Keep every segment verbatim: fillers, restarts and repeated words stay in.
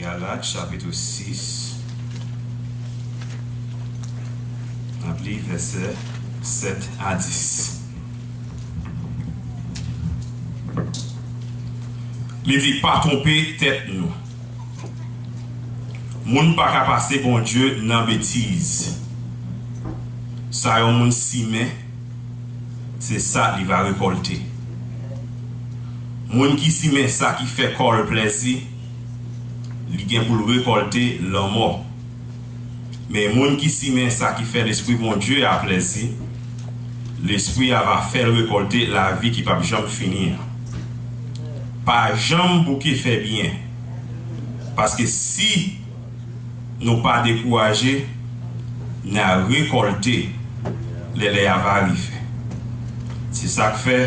Galat, chapit sis, n ap li vèsè sèt a dis. Li di, pa twonpe tèt nou. Moun pa ka pase Bondye nan betiz. Sa yon moun simen, se sa li va rekòlte. Moun ki simen sa ki fè kò l plèzi, li gen pou l rekòlte lanmò. Men moun ki simen sa ki fè Lespri Bondye a plèzi, Lespri a va fè l rekòlte lavi ki p ap janm fini an. Pa janm bouke fè byen, paske si nou pa dekouraje, n a rekòlte lè lè a va rive. Se sa k fè,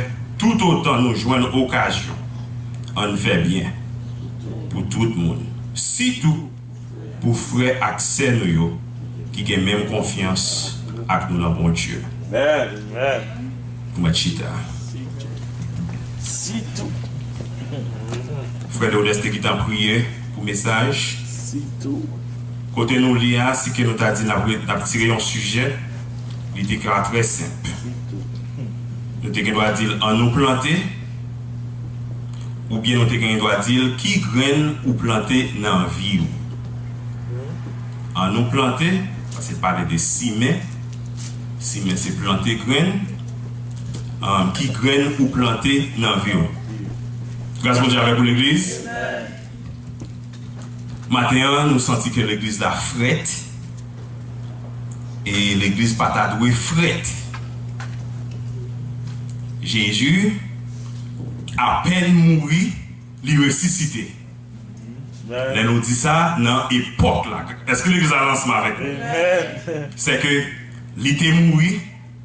toutotan nou jwenn okazyon, ann fè byen pou tout moun, sitou pou frè ak sè nou yo ki gen menm konfyans ak nou nan Bondye. Amèn. Amèn. Ou mèt chita. Sitou. Frè Leonès te gentan priye pou mesaj. Sitou. Kote nou li a, si ke nou ta di n ap re-, n ap tire yon sijè, li te ka trè senp. Sitou. Nou te gen dwa di l, ann nou plante, oubyen nou te gen dwa di l, ki grenn ou plante nan vi w? Ann nou plante, paske l pale de simen. Simen se plante grenn. Ahn, ki grenn ou plante nan vi w? Gras Bondye avèk ou, legliz. Maten an, nou santi ke legliz la frèt. E legliz pa ta dwe frèt. Jezi apèn mouri, li resisite. Lè nou di sa, nan epòk la, èske legliz la ansanm avèk nou? Amèn. Se ke li te mouri,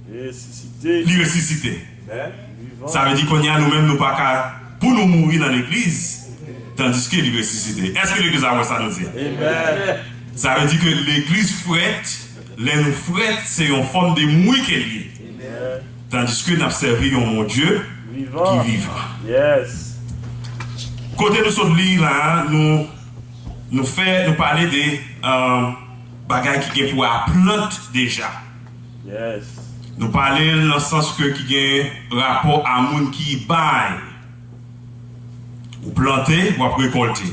Resisite. Li resisite. Amèn. Vivan. Sa vle di kounye a nou menm nou pa ka, pou nou mouri nan legliz, tandiske li resisite. Èske legliz la wè sa nou di a? Amèn. Sa vle di ke legliz frèt, lè nou frèt, se yon fòm de mouri ke l ye. Amèn. Tandiske n ap sèvi yon Bondye ki vivan. Yes. Kote nou sot li la, nou, nou fè, nou pale de, euh, bagay ki gen pou a plant deja. Yes. Nou pale l nan sans ke ki gen rapò a moun ki bay. Ou plante, w ap rekòlte.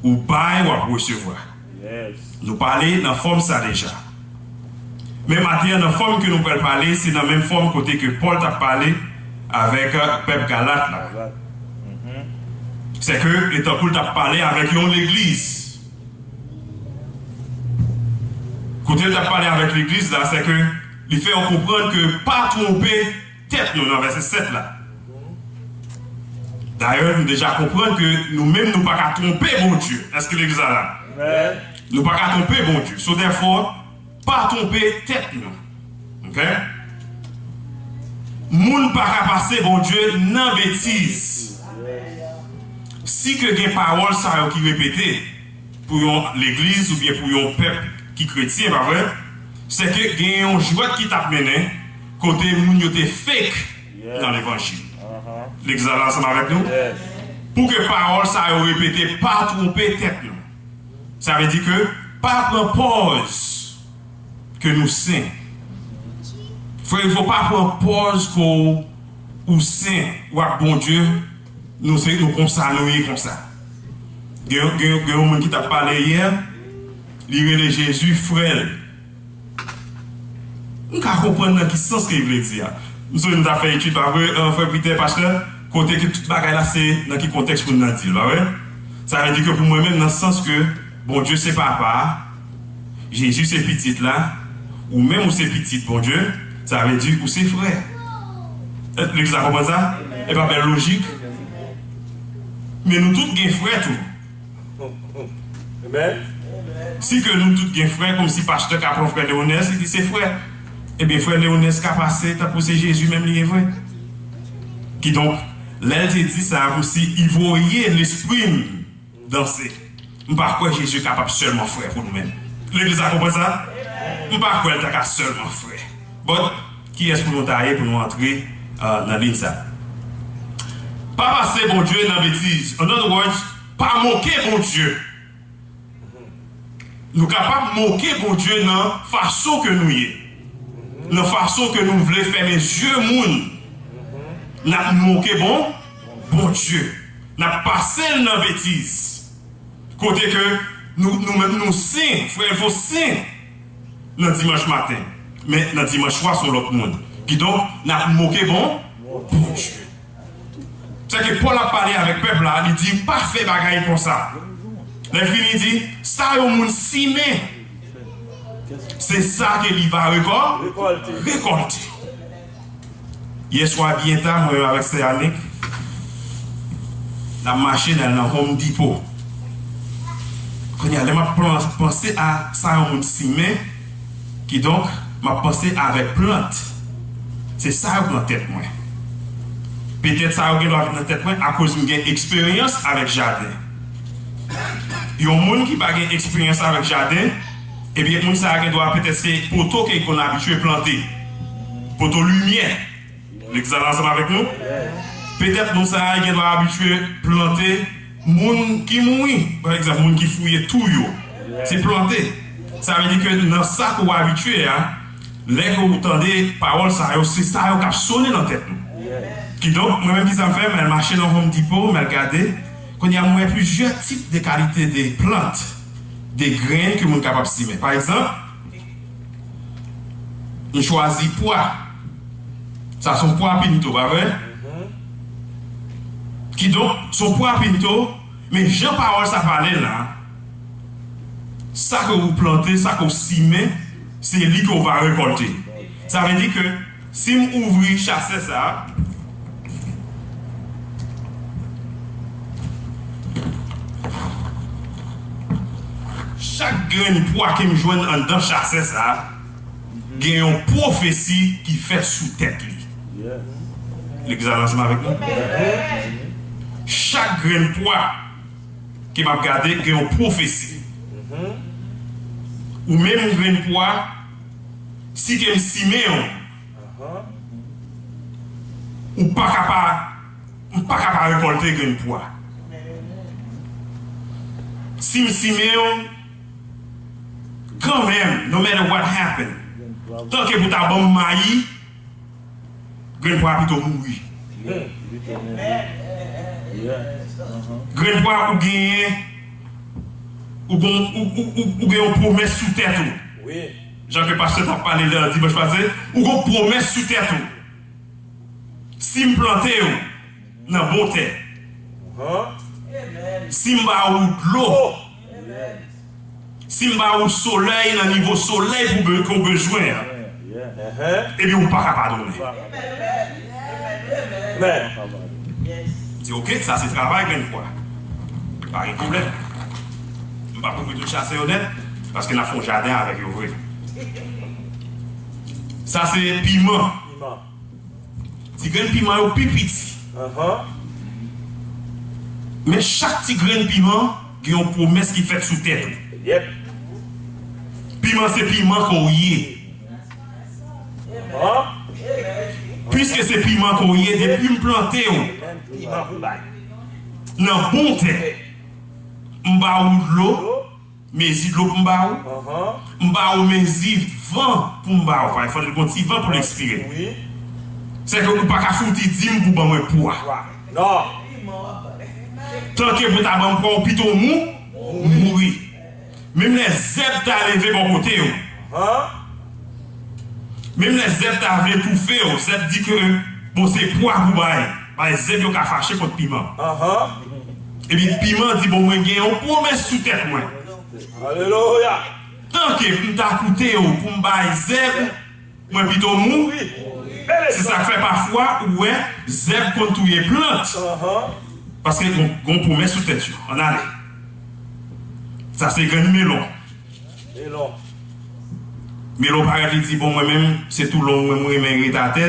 Ou bay, w ap resevwa. Yes. Nou pale nan fòm sa deja. Men maten an, nan fòm ke nou pral pale, se nan menm fòm kote ke Pòl t ap pale avèk, euh, pèp Galat la. Galat. Mhm. Se ke, e tankou l t ap pale avèk yon legliz. Kote l t ap pale avèk legliz la, se ke li fè yo konprann ke pa twonpe tèt nou nan vèsè sèt la. Dayè, nou deja konprann ke nou menm nou pa ka twonpe Bondye. Èske legliz la la? Amèn. Nou pa ka twonpe Bondye. So, therefore, pa twonpe tèt nou. Ok? Moun pa ka pase Bondye nan betiz. Si ke gen pawòl sa yo ki repete pou yon legliz oubyen pou yon pèp ki kretyen, pa vre? Se ke gen yon jwèt ki t ap mennen kote moun yo te fake nan levanjil. Legliz la ansanm avèk nou? Pou ke pawòl sa yo repete, pa twonpe tèt nou. Sa vle di ke pa pran pòz ke nou sen. Frè, fò pa pran pòz ke w, ou sen, w ak Bondye, nou se, nou konsa, nou ye konsa. Gen, gen, gen yon moun ki t ap pale yè, li rele Jezi frè l. M ka konprann nan ki sans ke li vle di a. M sonje nou t ap fè etid, pa vre, euh, frè Peter, pastè, kote ke tout bagay la se nan ki kontèks pou n nan di l, pa vre? Sa vle di ke pou mwen menm, nan sans ke Bondye se papa, Jezi se pitit la, ou menm ou se pitit Bondye, sa vle di ou se frè. Legliz la konprann sa? E pa bèl lojik? Men nou tout gen frè tou. Amen. Si ke nou tout gen frè, kòmsi pastè ka pran frè Leonès, li di se frè. Ebyen, frè Leonès ka pase tankou se Jezi menm li ye vre. Kidonk, lè l te di sa, kòmsi li voye lespri m danse. M pa kwè Jezi kapab sèlman frè pou nou menm. Legliz la konprann sa? M pa kwè l ta ka sèlman frè. But, kiyès pou nou ta ye pou nou antre, euh, nan liy sa? Pa pase Bondye nan betiz. In other words, pa moke Bondye. Nou kapab moke Bondye nan fason ke nou ye, nan fason ke nou vle fèmen zye moun. N ap moke bon Bondye. N ap pase l nan betiz. Kote ke nou, nou menm nou sen, frè Elfo sen nan dimanch maten. Men nan dimanch swa se yon lòt moun. Kidonk, n ap moke bon Bondye. Sèke Pòl ap pale avèk pèp la, li di pa fè bagay konsa. Lè l fini, li di sa yon moun simen, se sa ke li va rekò- Rekòlte. Rekòlte. Yè swa byen ta, mwen menm avèk sè Annik, n ap mache, n al nan Home Depot. Kounye a, lè m ap plan- panse a sa yon moun simen, kidonk, m ap panse avèk plant. Se sa yo k nan tèt mwen. Petèt sa yo gen dwa vin nan tèt mwen akoz m gen eksperyans avèk jaden. Yon moun ki pa gen eksperyans avèk jaden, ebyen, moun sa a gen dwa petèt se poto ke l konn abitye plante. Poto limyè. Nèg sa la ansanm avèk nou? Petèt moun sa a gen dwa abitye plante moun ki mouri. Pa egzanp, moun ki fouye twou yo. Se plante. Sa vle di ke nan sa ke w abitye a, lè ke w tande pawòl sa yo, se sa yo k ap sonnen nan tèt nou. Kidonk, mwen menm, kisa m fè? M al mache nan Home Depot, m al gade. Kounye a, m wè plizyè tip de kalite de plant, de grenn ke moun kapab simen. Pa egzanp, m chwazi pwa. Sa se yon pwa pinto, pa vre? Kidonk, se yon pwa pinto, men jan pawòl sa pale la, sa ke ou plante, sa ke ou simen, se li ke ou va rekòlte. Sa vle di ke si m ouvri chasè sa a, chak grenn pwa ke m jwenn anndan chasè sa a, gen yon pwofesi ki fèt sou tèt li. Legliz la ansanm avèk nou? Chak grenn pwa ke m ap gade, gen yon pwofesi. Ou menm grenn pwa, si ke m simen w, ou pa ka pa, m pa ka pa rekòlte grenn pwa. Si m simen w, kanmenm, no matter what happen, tanke pou ta ban m mayi, grenn pwa pito mouri. Grenn pwa ou genyen, ou gon, ou, ou, ou, ou gen yon pwomès sou tèt ou. Jan ke pastè t ap pale lè dimanch pase, ou gon pwomès sou tèt ou. Si m plante w nan bon tè, si m ba ou dlo, si m ba ou solèy nan nivo solèy pou be- ke w bezwen an, ebyen ou pa ka pa donnen. Di, ok, sa se travay grenn pwa. Pa gen pwoblèm. M p ap ouvri tout chasè yo nèt, paske n ap fè yon jaden avèk yo vre. Sa se piman. Ti grenn piman yo pi piti. Men chak ti grenn piman gen yon pwomès ki fèt sou tèt ou. Piman se piman ke w ye. Piske se piman ke w ye, depi m plante w nan bon tè, m ba ou dlo, mezi dlo pou m ba ou, m ba ou mezi van pou m ba ou. Paske fò l gon ti van pou l ekspire. Sèke ou pa ka fouti di m pou ban mwen pwa. Tanke pou ta ban m pwa, ou pito mou, mouri. Menm lè zèb ta leve bò kote w, menm lè zèb ta vle toufe w, zèb di ke, bon, se pwa pou bay. Bay zèb yo ka fache kont piman. Epi piman di, bon, mwen gen yon pwomès sou tèt mwen. Alelouya! Tanke m ta koute w pou m bay zèb, mwen pito mouri. Se sa k fè pafwa ou wè zèb konn touye plant. Paske gon, gon pwomès sou tèt yo. Ann ale. Sa se grenn melon. Melon. Melon parèt, li di, bon, mwen menm, se tou long mwen, mwen renmen ret atè.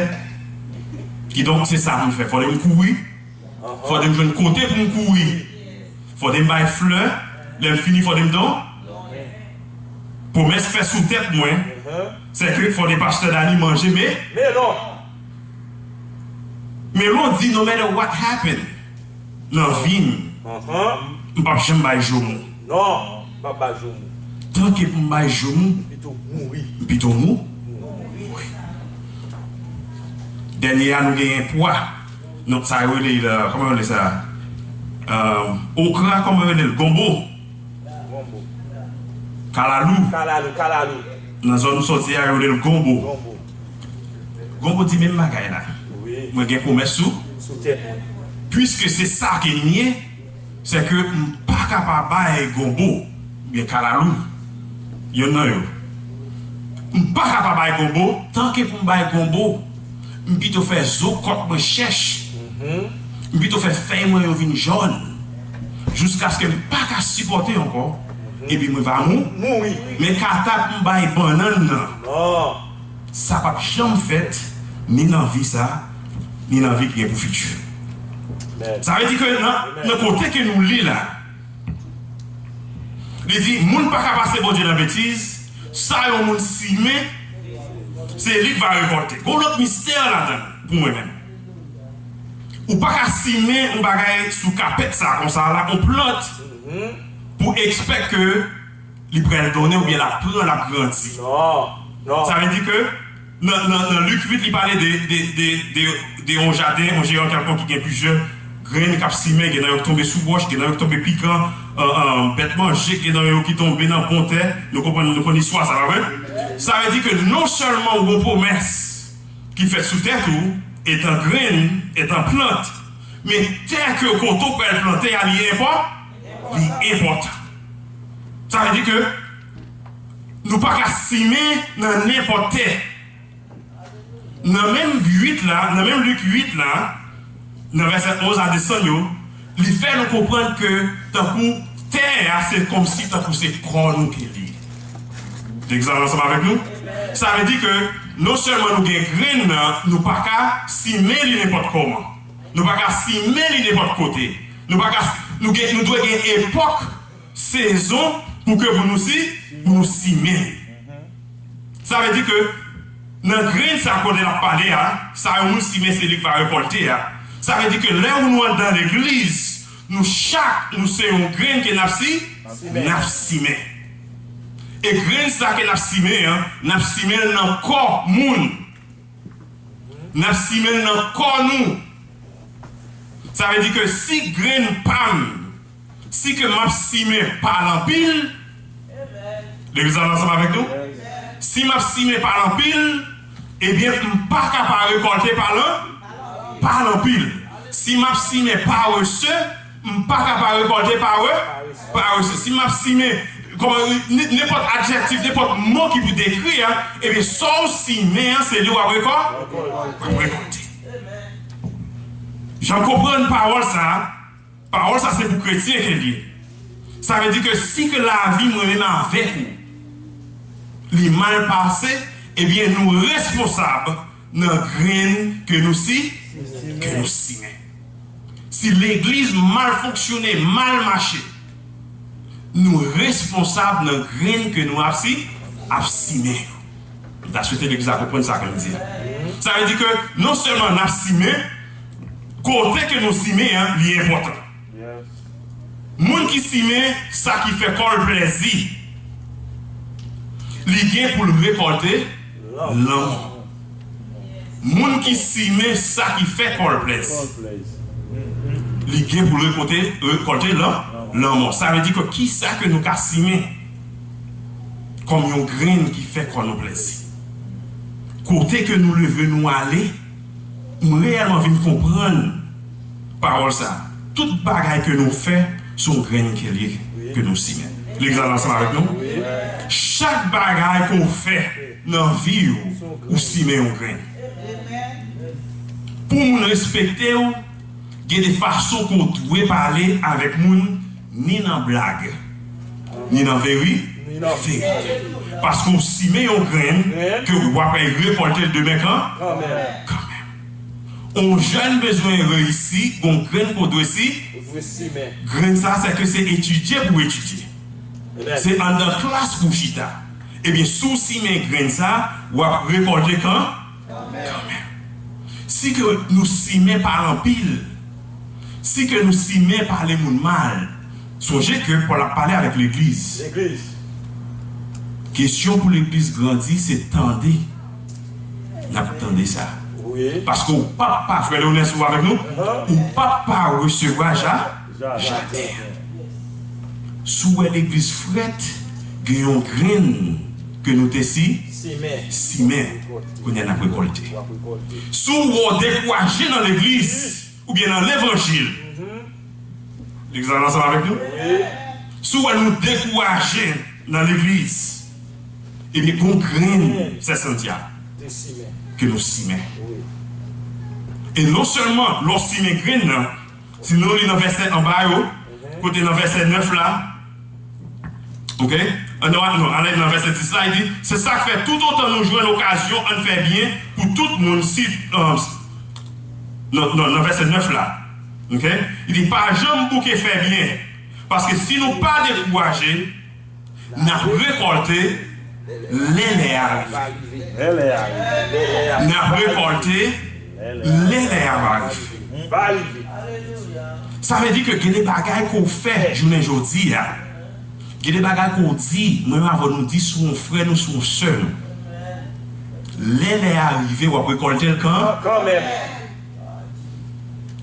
Kidonk, se sa pou m fè. Fòde m kouri. Fòde m jwenn kote pou m kouri. Fòde m bay flè. Lè m fini, fòde m don. Pwomès fè sou tèt mwen, se ke fòde pastè Dani manje, men melon. Melon di, no matter what happen nan vi m, m p ap janm bay joumou. Non, m p ap bay joumou. Tanke pou m bay joumou, m pito mou. Dènye a, nou genyen pwa. Non, sa yo rele, kòman yo rele sa? Okra, kòman yo rele l? Gonbo. Kalalou. Kalalou, kalalou. Nan zòn m sòti a, yo rele l gonbo. Gonbo. Gonbo di menm bagay la. Wi. Mwen gen komès sou. Sou tèt mwen. Piske se sa ke m ye, se ke m pa ka pa bay gonbo, oubyen kalalou, yonn nan yo. M pa ka pa bay gonbo, tanke pou m bay gonbo, m pito fè zo kòt mwen chèch. M pito fè fèy mwen yo vin jòn. Jiskaske m pa ka sipòte ankò. Epi mwen va mou. Mouri. Men kata pou m bay bannann nan. Non. Sa p ap janm fèt, ni nan vi sa, ni nan vi ki gen pou fiti. Amen. Sa vle di ke nan, amen, nan kote ke nou li la, li di, moun pa ka pase Bondye nan betiz, sa yon moun simen, se li k va rekòlte. Gon lòt mistè ladan l pou mwen menm. Ou pa ka simen yon bagay sou kapèt sa konsa la, yon plant, pou ekspèk ke li pral donnen oubyen l ap pran, l ap grandi. Non, non. Sa vle di ke nan, nan, nan Lik uit, li pale de, de, de, de, de yon jaden, yon jeran kèlkonk ki gen plizyè grenn k ap simen, gen nan yo k tonbe sou wòch, gen nan yo k tonbe pikan, bèt manje, gen nan yo ki tonbe nan bon tè. Nou konprann, nou konn istwa sa, pa vre? Sa vle di ke non sèlman ou gon pwomès ki fèt sou tèt ou, etan grenn, etan plant, men tè ke kote w pral plante a, li enpò-, li enpòtan. Sa vle di ke nou pa ka simen nan nenpòt tè. Nan menm uit la, nan menm Lik uit la, nan vèsè onz a desann yo, li fè nou konprann ke tankou tè a, se kòmsi tankou se kò nou ke li ye. Egzanp ansanm avèk nou. Sa vle di ke non sèlman nou gen grenn nan, nou pa ka simen li nenpòt kòman. Nou pa ka simen li nenpòt kote. Nou pa ka, nou gen, nou dwe gen epòk, sezon pou ke pou nou si, pou nou simen. Sa vle di ke nan grenn sa kote l ap pale a, sa yon moun simen se li k va rekòlte a. Sa vle di ke lè ou nou anndan legliz, nou chak nou se yon grenn ke n ap si, n ap simen. E grenn sa ke n ap simen an, n ap simen l nan kò moun. N ap simen l nan kò nou. Sa vle di ke si grenn pa m, si ke m ap simen pa l anpil, legliz la ansanm avèk nou? Si m ap simen pa l anpil, ebyen, m pa ka pa rekòlte pa l an-, pa l anpil. Si m ap simen parese, m pa ka pa rekòlte pare-, parese. Si m ap simen, kòman, n-, nenpòt adjektif, nenpòt mo ki pou dekri a, ebyen, sa w simen an, se li w ap rekò-, w ap rekòlte. Jan m konprann pawòl sa a, pawòl sa se pou kretyen ke l ye. Sa vle di ke si ke lavi mwen menm avèk ou, li mal pase, ebyen, nou responsab nan grenn ke nou si, ke nou simen. Si legliz mal fonksyone, mal mache, nou responsab nan grenn ke nou ap si, ap simen yo. M ta swete legliz la konprann sa ke m di a. Sa vle di ke non sèlman n ap simen, kote ke nou simen an, li enpòtan. Moun ki simen sa ki fè kò l plèzi, li gen pou l rekòlte lanmò. Moun ki simen sa ki fè kò l plèzi, li gen pou l rekòlte, rekòlte lan-, lanmò. Sa vle di ke kisa ke nou ka simen kòm yon grenn ki fè kò nou plèzi? Kote ke nou leve nou ale, m reyèlman vin konprann pawòl sa. Tout bagay ke nou fè, se yon grenn ke l ye, ke nou simen. Legliz la ansanm avèk nou? Chak bagay ke w fè nan vi w, ou simen yon grenn. Pou moun respekte w, gen de fason ke w dwe pale avèk moun, ni nan blag, ni nan veri-, verite. Paske w simen yon grenn ke w ap rekòlte l demen kan-, kanmenm. On jèn bezwen reyisi, gon grenn ke w dwe si-, grenn sa, se ke se etidye pou w etidye. Se anndan klas pou w chita. Ebyen, si w simen grenn sa, w ap rekòlte kan-, kanmenm. Si ke nou simen pale anpil, si ke nou simen pale moun mal, sonje ke Pòl ap pale avèk legliz. Legliz. Kesyon pou legliz grandi, se tande. N ap tande sa. Wi. Paske ou p ap pa, frè Leonès, ou avèk nou? Ou p ap pa resevwa ja-, jaden. Si w wè legliz frèt, gen yon grenn ke nou te si-, simen. Kounye a n ap rekòlte. Si w wè w dekouraje nan legliz, oubyen nan levanjil. Legliz la ansanm avèk nou? Si w wè nou dekouraje nan legliz, ebyen, gon grenn, sè Santia, ke nou simen. E non sèlman lè w simen grenn nan, si nou li nan vèsè anba yo, kote nan vèsè nèf la, Ok? An nou, an nou ale nan vèsè dis la, li di, se sa k fè, toutotan nou jwenn okazyon, ann fè byen pou tout moun, si, euh, nan, nan, nan vèsè nèf la. Ok? Li di, pa janm bouke fè byen, paske si nou pa dekouraje, n ap rekòlte lè lè a rive. Lè lè a rive. N ap rekòlte lè lè a va rive. Va rive. Sa vle di ke gen de bagay ke w fè jounen jodi a. Gen de bagay ke w di, mwen menm avè w nou di sou yon frè nou, sou yon sè nou. Lè lè a rive, w ap rekòlte l kan? Kanmenm.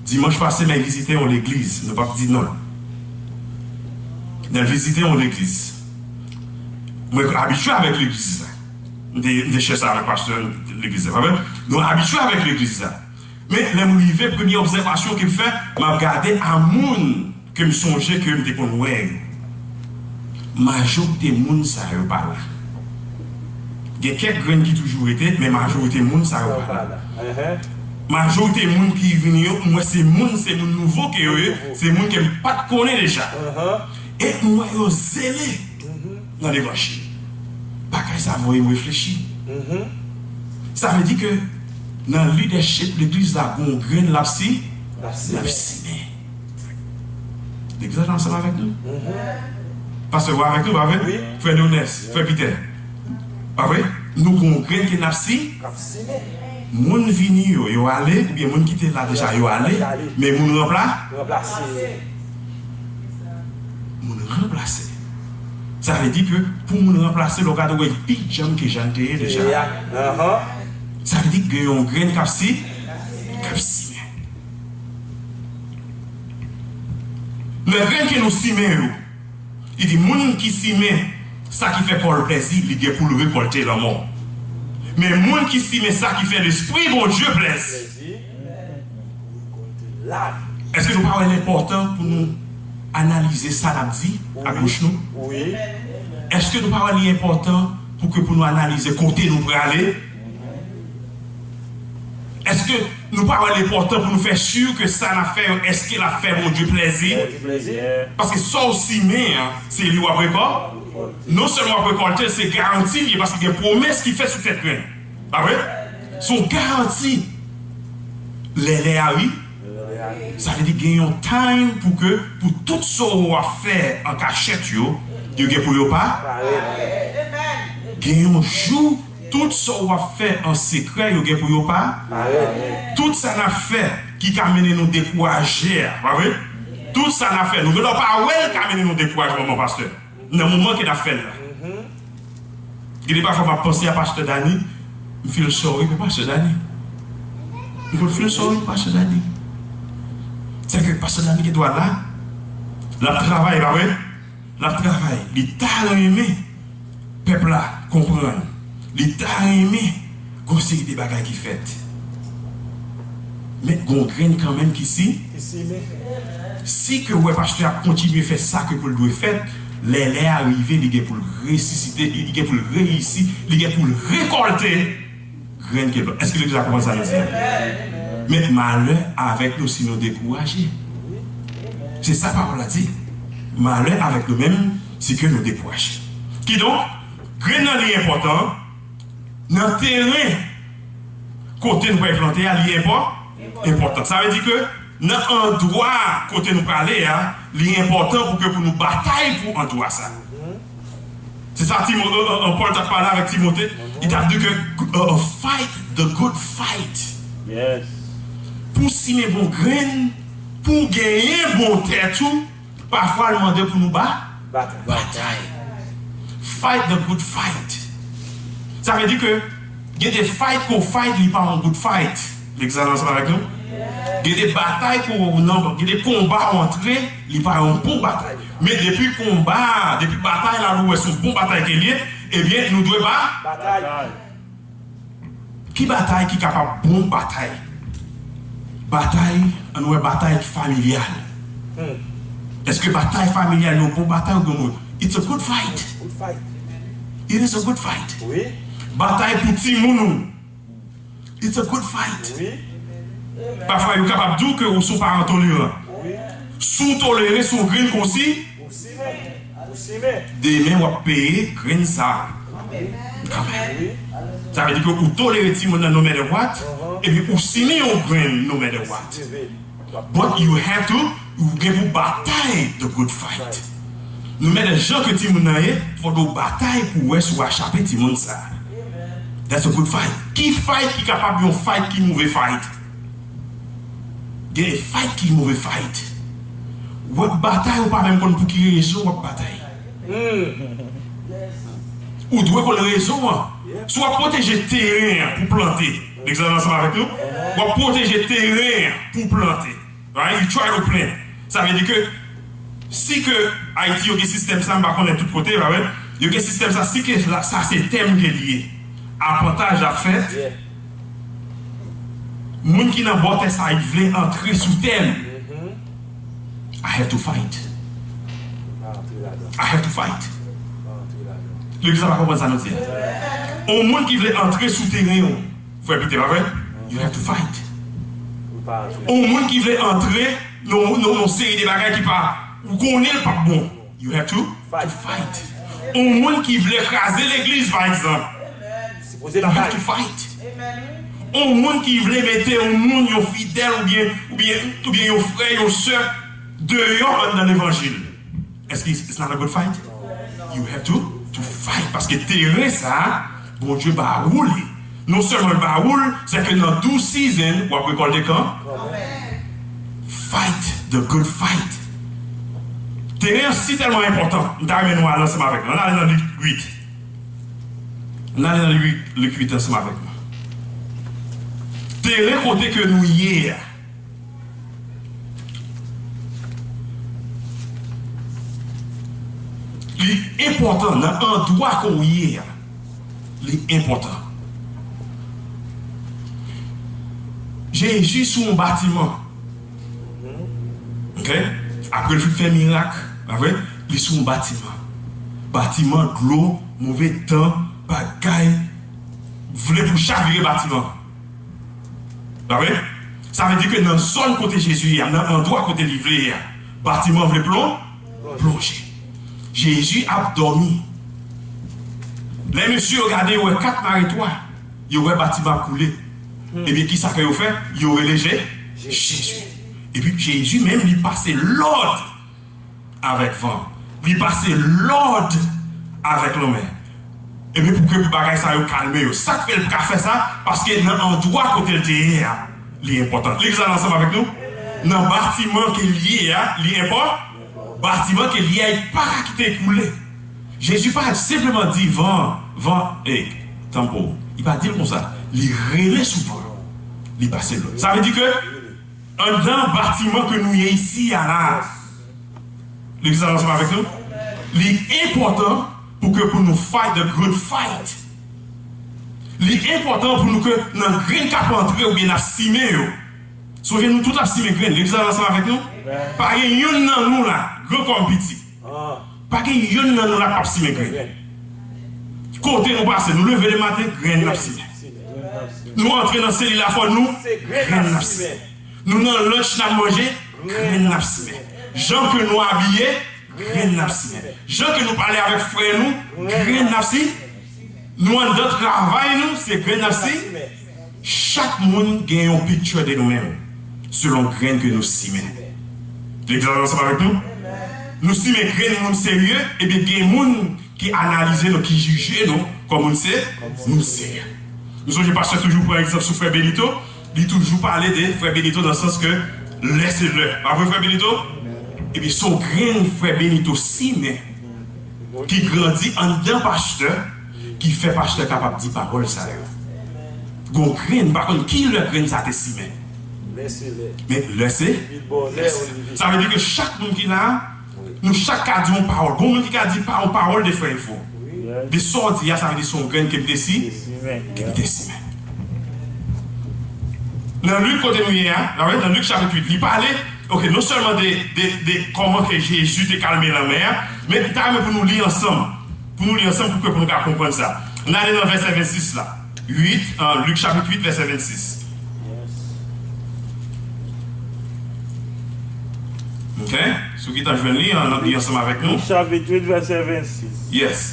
Dimanch pase, m al vizite yon legliz, nou p ap di non l. M al vizite yon legliz. Mwen abitye avèk legliz la. M te, m te chè sa avèk pastè legliz la, pa vre? Nou abitye avèk legliz la. Men, lè m rive, premye obsèvasyon ke m fè, m ap gade a moun ke m sonje ke m te konn wè yo. Majorite moun sa yo pa la. Gen kèk grenn ki toujou rete, men majorite moun sa yo pa la. Majorite moun ki vini yo, m wè se moun, se moun nouvo ke yo ye, se moun ke m pa t konnen deja. E m wè yo zele nan levanjil. Bagay sa voye m reflechi. Sa vle di ke nan lidèchip legliz la, gon grenn l ap si-, l ap simen. Legliz la ansanm avèk nou? Pastè, ou avèk nou, pa vre? Frè Leonès, frè Pitè, pa vre? Nou gon grenn ke n ap si-, moun vini yo, yo ale, oubyen moun ki te la deja, yo ale, men moun ranpla-, moun ranplase. Sa vle di ke pou moun ranplase, lè w gade, w wè l pi djanm ke jan l te ye deja. Sa vle di ke gen yon grenn k ap si-, k ap simen. Men grenn ke nou simen yo, li di, moun ki simen sa ki fè kò l plèzi, li gen pou l rekòlte lanmò. Men moun ki simen sa ki fè Lespri Bondye plèzi, èske nou pa wè l enpòtan pou nou analize sa n ap di a bouch nou? Èske nou pa wè li enpòtan pou ke, pou nou analize kote nou prale? Èske nou pa wè l enpòtan pou nou fè si ke sa n ap fè yo, èske l ap fè Bondye plèzi? Paske sa w simen an, se li w ap rekò-, non sèlman w ap rekòlte, se garanti l ye, paske gen pwomès ki fèt sou tèt grenn. Pa vre? Se yon garanti. Lè lè a ri-, sa vle di gen yon time pou ke, pou tout sa w ap fè an kachèt yo, yo gen pou yo pa-, gen yon jou, tout sa w ap fè an sekrè, yo gen pou yo pa-, tout sa n ap fè ki ka mennen nou dekouraje a, pa vre? Tout sa n ap fè, nou gen lè w pa wè l ka mennen nou dekourajman, pastè. Nan moman ke n ap fè l la. Gen de pafwa m ap panse a pastè Dani, m feel sorry pou pastè Dani. M konn feel sorry pou pastè Dani. Sèke pastè Dani gen dwa la, l ap travay, pa vre? L ap travay. Li ta renmen pèp la konprann. Li ta renmen gon seri de bagay ki fèt. Men gon grenn kanmenm ki si-, si ke w wè pastè a ap kontinye fè sa ke pou l dwe fèt, lè lè a rive, li gen pou l resisite, li gen pou l reyisi, li gen pou l rekòlte grenn ke l plante. Èske legliz la konprann sa nou di a? Men malè avèk nou si nou dekouraje. Se sa pawòl la di. Malè avèk nou menm si ke nou dekouraje. Kidonk, grenn nan li enpòtan. Nan teren kote nou pral plante a, li enpò-, enpòtan. Sa vle di ke nan andwa kote nou prale a, li enpòtan pou ke pou nou batay pou andwa sa. Se sa Timo-, euh, euh, euh, Pòl t ap pale avèk Timote. Li t ap di ke, euh, euh, fight the good fight. Pou w simen bon grenn, pou w genyen bon tè tou, pafwa l mande pou nou ba-, batay. Fight the good fight. Sa vle di ke gen de fight ke w fight, li pa yon good fight. Lè w ansanm avèk nou. Gen de batay ke w nan, gen de konba w antre, li pa yon bon batay. Men depi konba, depi batay la, nou wè se yon bon batay ke l ye, ebyen, nou dwe ba. Batay. Ki batay ki kapab bon batay? Batay, ann wè, batay ki familyal. Èske batay familyal yon bon batay ou gen moun? It's a good fight. Good fight. It is a good fight. Wi. Batay pou timoun ou. It's a good fight. Wi. Pafwa, yo kapab di w ke ou se yon paran toleran. Wi. Si w tolere, si w grenn konsi, Ou simen. Ou simen. Demen w ap peye grenn sa a. Kanmenm. Wi. Sa vle di ke ou tolere timoun nan no matter what, epi ou simen yon grenn no matter what. But you have to, ou gen pou batay the good fight. No matter jan ke timoun nan ye, fòk ou batay pou wè si w a chape timoun sa a. That's a good fight. Ki fight ki kapab yon fight ki move fight? Gen fight ki move fight. W ap batay, ou pa menm konn pou ki rezon w ap batay. Ou dwe konn rezon an. Si w ap pwoteje teren an pou plante, egzanp ansanm avèk nou, w ap pwoteje teren an pou plante. Right? You try to plant. Sa vle di ke si ke Ayiti yo gen sistèm sa, m pa konnen tout kote, pa vre? Yo gen sistèm sa, si ke la, sa se tè m ke l ye. Apantaj ap fèt. Moun ki nan bò tè sa, li vle antre sou tè m. I have to fight. I have to fight. Legliz la pa konprann sa nou di. On moun ki vle antre sou teren w, frè Pite, pa vre? You have to fight. On moun ki vle antre nan, nan, nan seri de bagay ki pa, ou konnen l p ap bon. You have to, to fight. On moun ki vle kraze legliz, pa egzanp, you have to fight. On moun ki vle mete yon moun, yon fidèl oubyen, oubyen, oubyen yon frè, yon sè deyò anndan levanjil. Èske it's not a good fight? You have to, to fight. Paske teren sa a, Bondye ba ou li. Non sèlman l ba ou l, se ke nan due season, w ap rekòlte kan? Fight the good fight. Teren an si tèlman enpòtan, m ta renmen nou al ansanm avèk mwen. Ann ale nan Lik uit. Ann ale nan Lik, Lik uit ansanm avèk mwen. Teren kote ke nou ye a, li enpòtan nan andwa ke w ye a. Li enpòtan. Jezi sou yon batiman. Ok? Apre l fin fè mirak, pa vre? Li sou yon batiman. Batiman, dlo, move tan, bagay, vle pou chavire batiman. Pa vre? Sa vle di ke nan zòn kote Jezi ye a, nan andwa kote li vle ye a, batiman vle plon-, plonje. Jezi ap dòmi. Lè mesye yo gade, yo wè kat mare twa, yo wè batiman ap koule. Ebyen, kisa ke yo fè? Yo rele Je-, Jezi. Epi Jezi menm, li pase lòd avèk van. Li pase lòd avèk lanmè. Ebyen, pou ke bagay sa yo kalme yo. Sa k fè l ka fè sa? Paske nan andwa kote l te ye a, li enpòtan. Legliz la ansanm avèk nou? Nan batiman ke l ye a, li enpò-, batiman ke l ye a, li pa ka kite l koule. Jezi pa senpleman di van, van, ey, tanpri w. Li pa di l konsa. Li rele sou van. Li pase lòd. Sa vle di ke anndan batiman ke nou ye isi a la, legliz la ansanm avèk nou, li enpòtan pou ke pou nou fight the good fight. Li enpòtan pou nou ke nan grenn k ap antre oubyen n ap simen yo. Sonje nou tout ap simen grenn. Legliz la ansanm avèk nou. Pa gen youn nan nou la, gran kòm piti. Pa gen youn nan nou la k ap simen grenn. Kote nou pase, nou leve lematen, grenn n ap simen. Nou antre nan selil la fò nou, grenn n ap simen. Nou nan lunch n ap manje, grenn n ap simen. Jan ke nou abiye, grenn n ap simen. Jan ke nou pale avèk frè nou, grenn n ap simen. Nou anndan travay nou, se grenn n ap simen. Chak moun gen yon picture de nou menm, selon grenn ke nou simen. Legliz la ansanm avèk nou? Nou simen grenn moun serye, ebyen gen moun ki analize nou, ki jije nou kòm moun se, moun serye. Nou sonje pastè toujou pran egzanp sou frè Benito, li toujou pale de frè Benito nan sans ke lè se lè. Pa vre, frè Benito? Ebyen, se yon grenn frè Benito simen. ki grandi anndan pastè, ki fè pastè kapab di pawòl sa yo. Gon grenn, m pa konn ki lè grenn sa te simen. Men lè se, lè se. Sa vle di ke chak moun ki la, nou chak ka di yon pawòl. Gon moun ki ka di pa, yon pawòl de frè Efo. De sa w di a, sa vle di se yon grenn ke m te si, ke m te simen. Nan Lik kote nou ye a, nan Lik chapit uit, li pale, ok, non sèlman de, de, de kòman ke Jezi te kalme lanmè a, men m ta renmen pou nou li ansanm. Pou nou li ansanm pou ke pou nou ka konprann sa. N ale nan vèsè vennsis la. Uit, an, Lik chapit uit, vèsè vennsis. Ok? Si w gentan jwenn li, an, li ansanm avèk nou. Lik chapit uit, vèsè vennsis. Yes.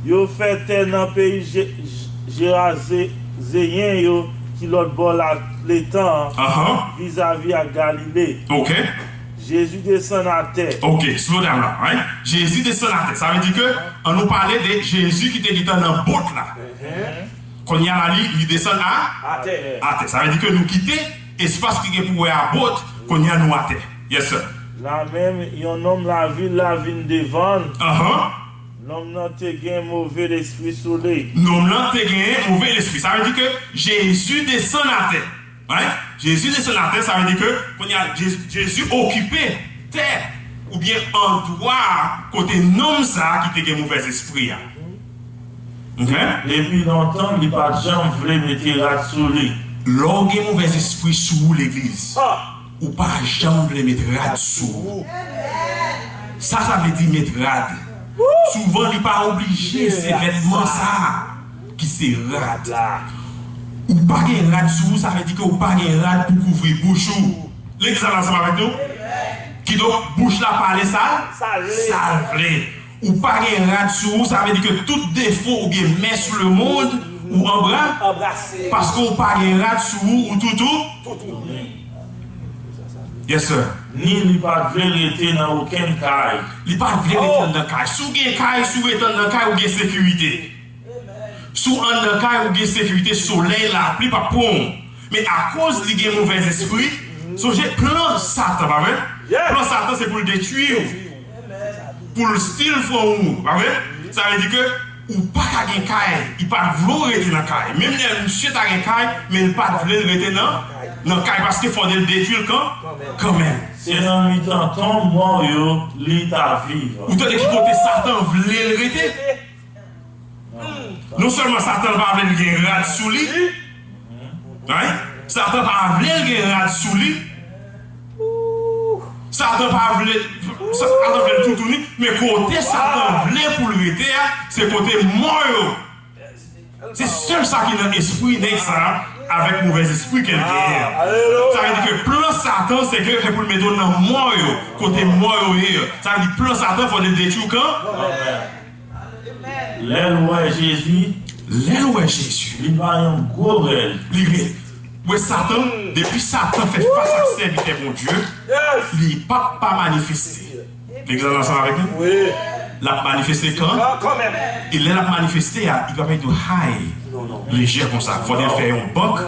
Yo fè tè nan peyi Je-, Je-, Jerazeyen yo ki lòt bò la letan an, vizavi ak Galile. Ok. Jezi desann atè. Ok, slow down la, right? Jezi desann atè. Sa vle di ke, an nou pale de Jezi ki te gentan nan bòt la. Kounye a la, li, li desann a atè. Atè. Sa vle di ke nou kite espas ki gen pou wè a bòt, kounye a nou atè. Yes, sir. Lamenm, yon nonm lavil la vin devan l. Ahan. Nonm nan te gen move lespri sou li. Nonm nan te gen move lespri. Sa vle di ke Jezi desann atè. Right? Jezi desann atè, sa vle di ke kounye a, Je-, Jezi okipe tè oubyen andwa kote nonm sa a ki te gen movèzespri a. Ok? Depi lontan, li pa t janm vle mete rad sou li. Lè w gen movèzespri sou ou, legliz, ou pa janm vle met rad sou ou. Sa, sa vle di met rad. Souvan, li pa oblije se vètman sa a ki se rad. Ou pa gen rad sou ou, sa vle di ke ou pa gen rad pou kouvri bouch ou. Legliz la ansanm avèk nou? Kidonk, bouch la pale sa l, sa l vle. Ou pa gen rad sou ou, sa vle di ke tout defo oubyen mès lemonn ou anbra-, paske ou pa gen rad sou ou, ou toutou. Yes, sir. Ni li pa t vle rete nan okenn kay. Li pa t vle rete anndan kay. Si w gen kay, si w rete anndan kay, ou gen sekirite. Si w anndan kay, ou gen sekirite, solèy, lapli p ap pran w. Men akoz li gen movèzespri, sonje plan Satan, pa vre? Plan Satan se pou l detwi w. Pou l still pran ou, pa vre? Sa vle di ke ou pa ka gen kay, li pa t vle w rete nan kay. Menm lè misye ta gen kay, men l pa t vle l rete nan, nan kay, paske fòde l detwi l kan, kanmenm. Se nan mitan tonm mò yo li ta viv. Ou tande ki kote Satan vle l rete? Non sèlman Satan pa vle l gen rad sou li, right? Satan pa vle l gen rad sou li. Satan pa vle, Satan vle l toutouni, men kote Satan vle pou l rete a, se kote mò yo. Se sèl sa ki nan espri nèg sa a, avèk movèzespri ke l genyen an. Sa vle di ke plan Satan, se ke se pou l mete w nan mò yo, kote mò yo ye. Sa vle di plan Satan, fò l detwi w kan? Lè l wè Jezi, lè l wè Jezi, li bay yon gwo rèl. Li rèl. Wè Satan, depi Satan fè fas ak sèvitè Bondye, li p ap pa manifeste. Legliz la ansanm avèk nou? L ap manifeste kan? E lè l ap manifeste a, li pa mete w high, lejè konsa. Fòde l fè yon bank,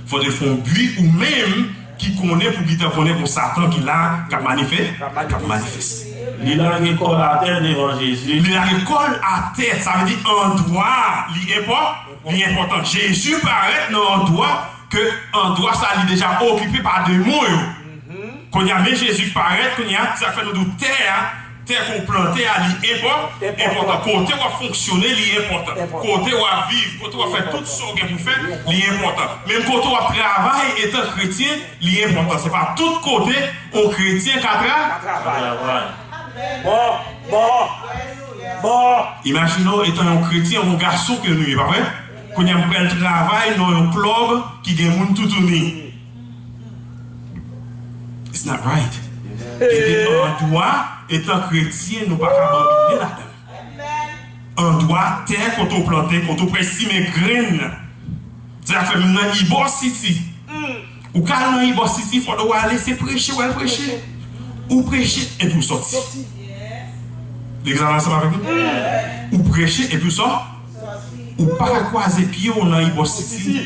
fòde l fè yon bwi, ou menm ki konnen pou gentan konnen gon Satan ki la, k ap manife-, k ap manifeste. Li lage kò l atè devan Jezi. Li lage kò l atè, sa vle di andwa li enpò-, li enpòtan. Jezi parèt nan andwa ke andwa sa li deja okipe pa demon yo. Kounye a, men Jezi parèt, kounye a, sa fè nou di w tè a, tè ke w plante a, li enpò-, enpòtan. Kote w ap fonksyone, li enpòtan. Kote w ap viv, kote w ap fè tout sa w gen pou fè, li enpòtan. Menm kote w ap travay etan kretyen, li enpòtan. Se pa tout kote yon kretyen ka tra-, ka travay. Bon, bon, bon. Imajine w etan yon kretyen, yon gason ke nou ye, pa vre? Kounye a, m pral travay nan yon klòb ki gen moun toutouni. It's not right. Gen de andwa, etan kretyen, nou pa ka bambine ladan. Andwa tè kote w plante, kote w pral simen grenn. Se sa k fè menm nan Ibò City. Ou ka al nan Ibò City, fò w ale, se preche w al preche. Ou preche epi w sòti. Legliz la ansanm avèk nou? Ou preche epi w sò-, ou pa ka kwaze pye w nan Ibò City.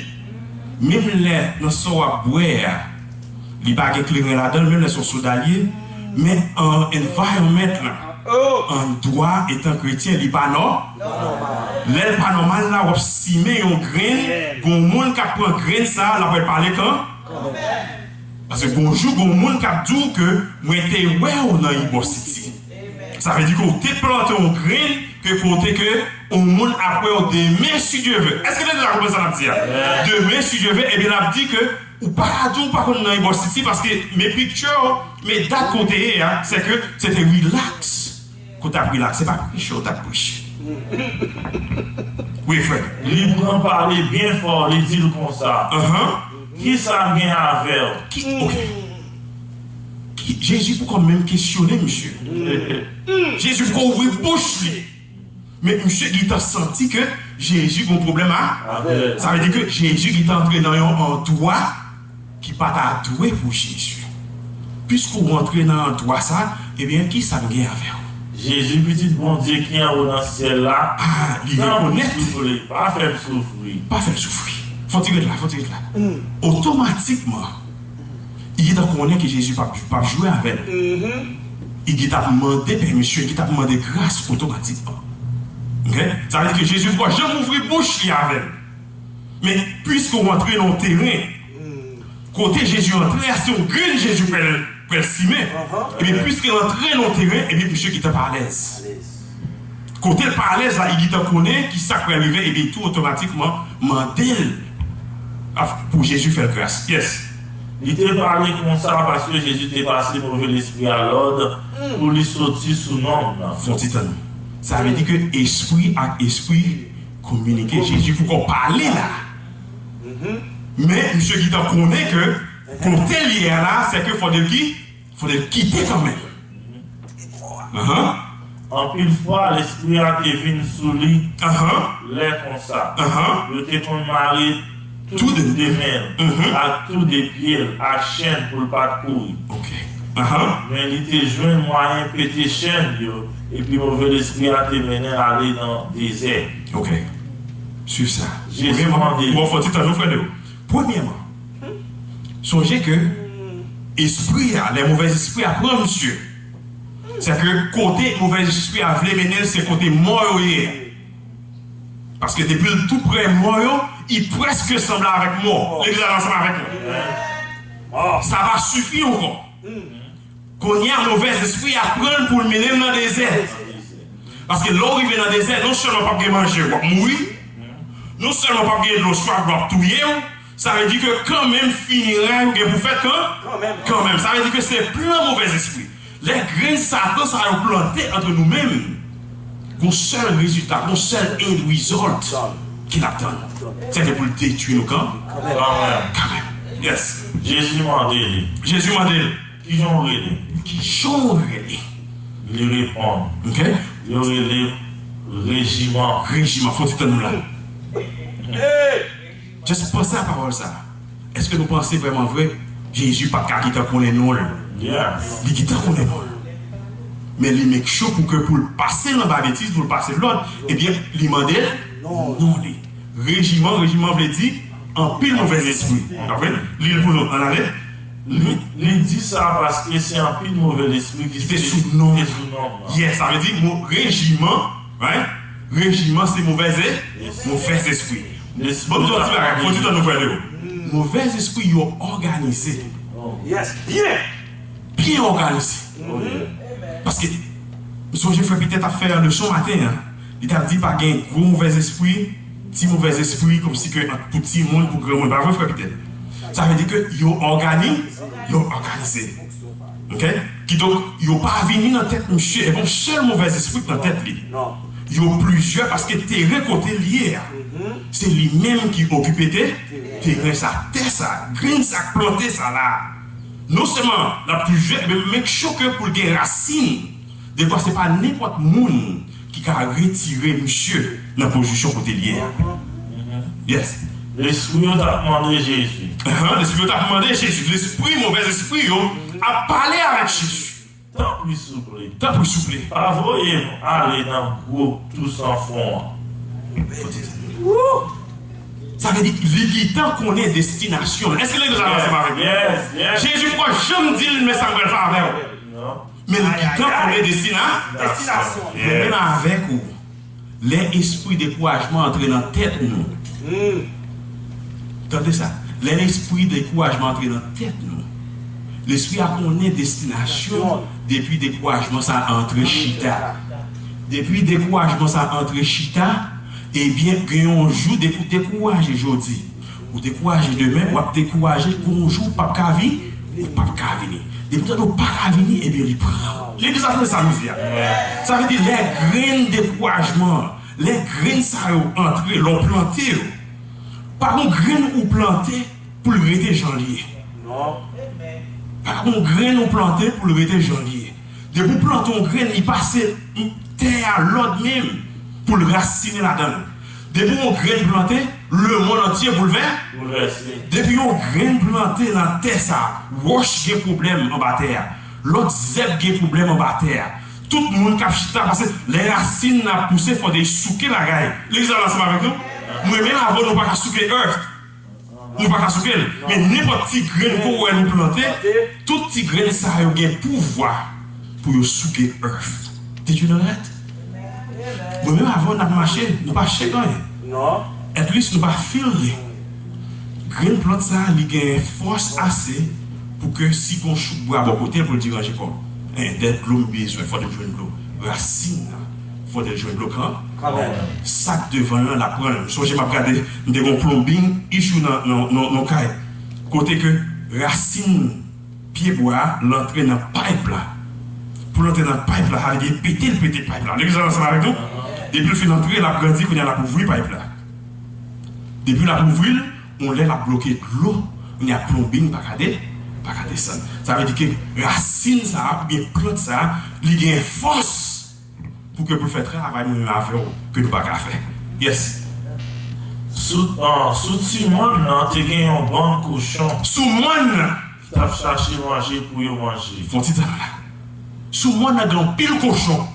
Menm lè nan sa w ap bwè a, li pa gen kleren ladan l, menm lè se yon soda l ye, men an environment lan, An dwa, etan kretyen, li pa nò. Lè l pa nòmal la, w ap simen yon grenn, gon moun k ap pran grenn sa a, l ap wè l pale kan. Paske gon jou, gon moun k ap di w ke mwen te wè w nan Ibò Siti. Sa vle di ke w te plante yon grenn ke kote ke yon moun ap wè w demen, si Dye ve. Èske nou deja konprann sa n ap di a? Demen, si Dye ve, ebyen, n ap di ke ou pa ka di w pa konn nan Ibò Siti, paske men picture, men dat kote ye a, se ke se te relax. Kote ap relax, se pa preche w t ap preche. Wi, frè. Li pran pale byen fò, li di l konsa, Ahan. Kisa m gen avè w? Ki, ok. Ki, Jezi poko menm kesyone misye. Jezi poko ouvri bouch li. Men misye gentan santi ke Jezi gon pwoblèm a. Avè l. Sa vle di ke Jezi gentan antre nan yon andwa ki pa ta dwe pou Jezi. Piske w antre nan andwa sa, ebyen, kisa m gen avè w? Jezi, pitit Bondye ki anwo nan syèl la, Ah, li tanpri, rekonèt. Souple, pa fè m soufri. Pa fè l soufri. Fò ti ret la, fò ti ret la. Otomatikman, li gentan konnen ke Jezi p ap, p ap jwe avè l. Li gentan ap mande pèmisyon, li gentan ap mande gras otomatikman. Ok? Sa vle di ke Jezi poko janm ouvri bouch li avè l. Men, piske w antre nan yon teren, kote Jezi antre a, se yon grenn Jezi pral, pral simen. Ebyen, piske l antre nan yon teren, ebyen, misye gentan pa alèz. Kote l pa alèz la, li gentan konnen kisa k pral rive, ebyen, tou otomatikman, mande l pou Jezi fè l gras. Yes. Li te pale konsa paske Jezi te pase move lespri a lòd pou li soti sou nonm nan. Fon ti tann. Sa vle di ke espri ak espri kominike. Jezi poko pale la. Men misye gentan konnen ke kote l ye a la, se ke fòk li ki, fòk li kite kanmenm. Ahan. Anpil fwa, lespri a te vin sou li Ahan. Lè konsa. Ahan. Yo te konn mare tou de men l ak tou de pye l ak chenn pou l pa t kouri. Ok. Ahan. Men li te jwenn mwayen pete chenn yo, epi move lespri a te mennen l ale nan dezè. Ok. Swiv sa. Jezi mande li. Bon, fò ti tann nou, frè Leo. Premyèman, sonje ke espri a, lè movèz espri a pran misye, se ke kote movèz espri a vle mennen l, se kote mò yo ye. Paske depi l tou pre mò yo, li prèske sanble avèk mò. Legliz la ansanm avèk mwen. Sa pa sifi ankò. Kounye a, movèz espri a pran l pou l mennen l nan dezè. Paske lè w rive nan dezè, non sèlman p ap gen manje, w ap mouri. Non sèlman p ap gen dlo, swaf dlo ap touye w. Sa vle di ke kanmenm fineray ou gen pou fèt kan, kanmenm. Sa vle di ke se plan movèz espri. Lè grenn Satan sa yo plante antre nou menm, gon sèl rezilta, gon sèl end result ki n ap tann. Se ke pou l detwi nou kan, kanmenm. Yes. Jezi mande li. Jezi mande l. Kijan w rele? Kijan w rele? Li reponn. Ok. Yo rele rejiman. Rejiman. Fò ti tann nou la. Just panse a pawòl sa. Èske nou panse vrèman vre Jezi pa t ka gentan konnen non l? Yes. Li gentan konnen non l. Men li make sure pou ke pou l pase l anba betiz, pou l pase l lòd, ebyen, li mande l non li. Rejiman, rejiman vle di anpil movèz espri. Dapre, li l pou nou, ann ale. Li, li di sa paske se anpil movèz espri ki te sou nonm. Yes, sa vle di mo rejiman, right? Rejiman se movèz e, movèz espri. Bon, m di w ti bagay, fò ti tann nou frè Leo. Movèz espri yo òganize. Yes, byen. Byen òganize. Paske, m sonje frè Pitè t ap fè leson maten an. Li t ap di pa gen gwo movèz espri, ti movèz espri, kòmsi ke ant pou timoun, pou granmoun. Pa vre, frè Pitè? Sa vle di ke yo ògani, yo òganize. Ok? Kidonk, yo pa vini nan tèt misye. E bon, sèl movèz espri k nan tèt li. Yo plizyè paske teren kote l ye a, se li menm ki okipe te, teren sa, tè sa, grenn sa k plante sa la. Non sèlman l ap toujou, men make sure ke pou l gen rasin. Defwa se pa nenpòt moun ki ka retire misye nan pozisyon kote l ye a. Yes. Lespri yo t ap mande Jezi. Ahan, lespri yo t ap mande Jezi. Lespri, movèz espri yo ap pale avèk Jezi. Tanpri souple. Tanpri souple. Pa voye m ale nan gwo tou san fon an. Sa vle di, li gentan konnen destinasyon l. Èske legliz la ansanm avèk mwen? Yes, yes. Jezi poko janm di l, men sa m pral fè avè w. Non. Men li gentan konnen destina-, destinasyon. Mwen menm avèk ou, lè espri dekourajman antre nan tèt nou, tande sa, lè lespri dekourajman antre nan tèt nou, lespri a konnen destinasyon depi dekourajman sa antre chita. Depi dekourajman sa antre chita, ebyen, gen yon jou, depi w dekouraje jodi, ou dekouraje demen, w ap dekouraje, gon jou w p ap ka vi-, ou p ap ka vini. Depi w tande w pa ka vini, ebyen, li pran w. Legliz la, tande sa nou di a. Sa vle di, lè grenn dekourajman, lè grenn sa yo antre, lè w plante yo, pa gon grenn ou plante pou l rete jan l ye. Non. Pa gon grenn ou plante pou l rete jan l ye. Depi w plante yon grenn, li pase tè a lòd menm pou l rasinen ladan l. Depi yon grenn plante, lemonn antye boulvè-, boulvèse. Depi yon grenn plante nan tè sa, wòch gen pwoblèm anba tè a. Lòt zèb gen pwoblèm anba tè a. Tout moun k ap chita, paske lè rasin nan ap pouse, fò de souke bagay. Legliz la ansanm avèk nou? Mwen menm avè w, nou pa ka souke earth. Nou pa ka souke l. Men nenpòt ti grenn ke w wè nou plante, tout ti grenn sa yo gen pouvwa pou yo souke earth. Did you know that? Mwen menm avè w n ap mache, nou pa shake anyen. Non. At least nou pa feel li. Grenn plant sa, li gen fòs ase pou ke si gon chouk bwa bò kote l pou l diranje kò l. Hein, dèt dlo m bezwen, fò de l jwenn dlo. Rasin nan, fò de l jwenn dlo kan. Kanmenm. Sa k devan l lan, l ap pran l. M sonje m ap gade, m te gon plumbing issue nan, nan, nan, nan kay. Kote ke rasin pyebwa a, l antre nan pipe la. Pou l antre nan pipe la, sa vle di pete, l pete pipe la. Legliz la ansanm avèk nou? Depi l fin antre, l ap grandi, kounye a l ap ouvri pipe la. Depi l ap ouvri l, yon lè l ap bloke dlo, kounye a plumbing pa ka de-, pa ka desann. Sa vle di ke rasin sa a, oubyen plant sa a, li gen fòs pou ke pou l fè travay mwen menm avè w ke nou pa ka fè. Yes. Sou, ah, sou ti mòn nan, te gen yon bann kochon. Sou mòn nan. Ki t ap chache manje pou yo manje. Fon ti tan la. Sou mòn nan gen anpil kochon.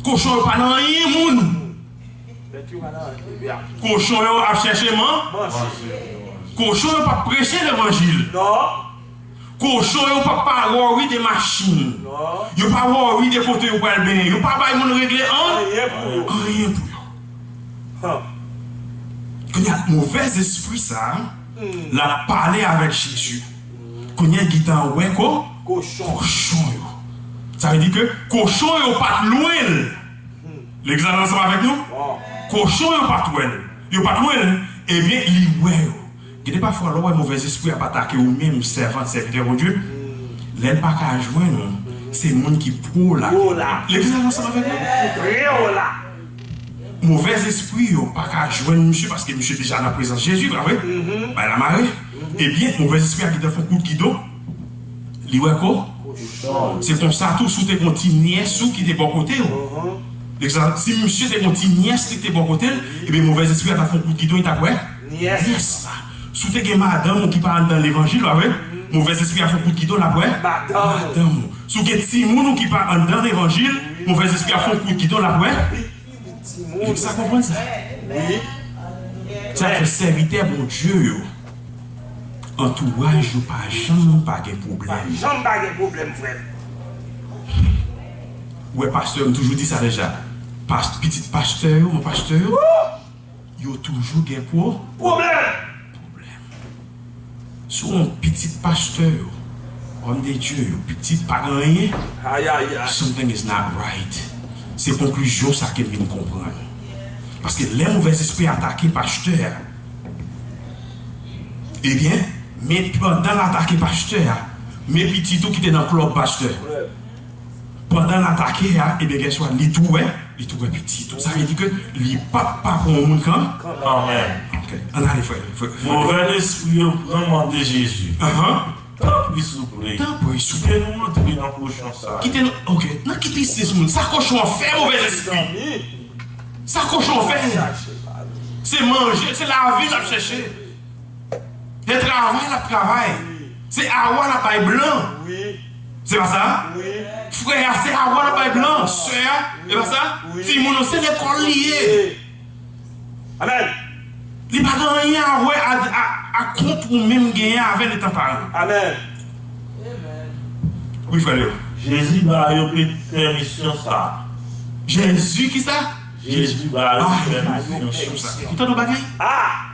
Kochon yo pa nan anyen moun. Kochon yo ap chèche man-, manje. Kochon yo p ap preche levanjil. Non. Kochon yo p ap pa worry de machin. Non. Yo pa worry de kote yo pral benyen. Yo pa bay moun regle an-, anyen pou yo. Anyen pou yo. Kounye a, movèz espri sa a, l ap pale avèk Jezi. Kounye a, gentan wè ko-, kochon yo. Sa vle di ke kochon yo pa t lwen l. Legliz la ansanm avèk nou? Kochon yo pa t wè l. Yo pa t lwen l. Ebyen, li wè yo. Gen de pafwa, lè w wè movèz espri ap atake ou menm, sèvant, sèvitè Bondye, lè l pa ka jwenn ou, se moun ki pwo la. Pwo la. Legliz la ansanm avèk nou? Ki pre w la. Movèz espri yo pa ka jwenn misye paske misye deja nan prezans Jezi, pa vre? Bay la mare. Ebyen, movèz espri a gentan fè yon kout gidon. Li wè ko-, se konsa tou, si w te gon ti nyès ou ki te bò kote w. Egzanp, si misye te gon ti nyès li te bò kote l, ebyen, movèz espri a t ap fè yon kout gidon, li t ap wè nyès la. Si w te gen madanm ou ki pa anndan levanjil, pa vre? Movèz espri a fè yon kout gidon, l ap wè madanm ou. Si w gen timoun ou ki pa anndan levanjil, movèz espri a fè yon kout gidon, l ap wè. Sa konprann sa? Wi. Sa fè sèvitè Bondye yo, antouraj yo pa janm pa gen pwoblèm. Pa janm pa gen pwoblèm, frè m. Ou wè, pastè, m toujou di sa deja. Pas-, pitit pastè yo, mon pastè yo, yo toujou gen pwo-, pwoblèm. Pwoblèm. Si w yon pitit pastè yo, homme de Dieu yo, pitit pa gen anyen, ay, ay, ay, something is not right. Se konklizyon sa ke m vin konprann. Paske lè movèz espri atake pastè a, ebyen, men pandan l atake pastè a, men pitit ou ki te nan klòb pastè. Pandan l atake a, ebyen, guess what? Li tou wè, li tou wè pitit ou. Sa vle di ke li p ap pa pran yon moun kan-, kanmenm. Ok, ann ale, frè, frè, frè. Movèz espri yo pran mande Jezi. Ahan. Tanpri, souple. Tanpri, souple. Kite nou antre nan kochon sa. Kite nou, ok. Nan ki biznis moun? Sa kochon an fè, movèz espri? Sa kochon an fè? Se manje, se lavi l ap chèche. Se travay l ap travay. Se awa l ap bay blan. Se pa sa? Frè a, se awa l ap bay blan. Sè a, se pa sa? Timoun yo, se lekòl li ye. Amèn. Li pa gen anyen a wè a, a, a kont ou menm genyen avè l etan paran. Amèn. Wi, frè Leo. Jezi ba yo pe- pèmisyon sa a. Jezi ki sa? Jezi ba yo pèmisyon sa a. Ou tande yon bagay? Ah!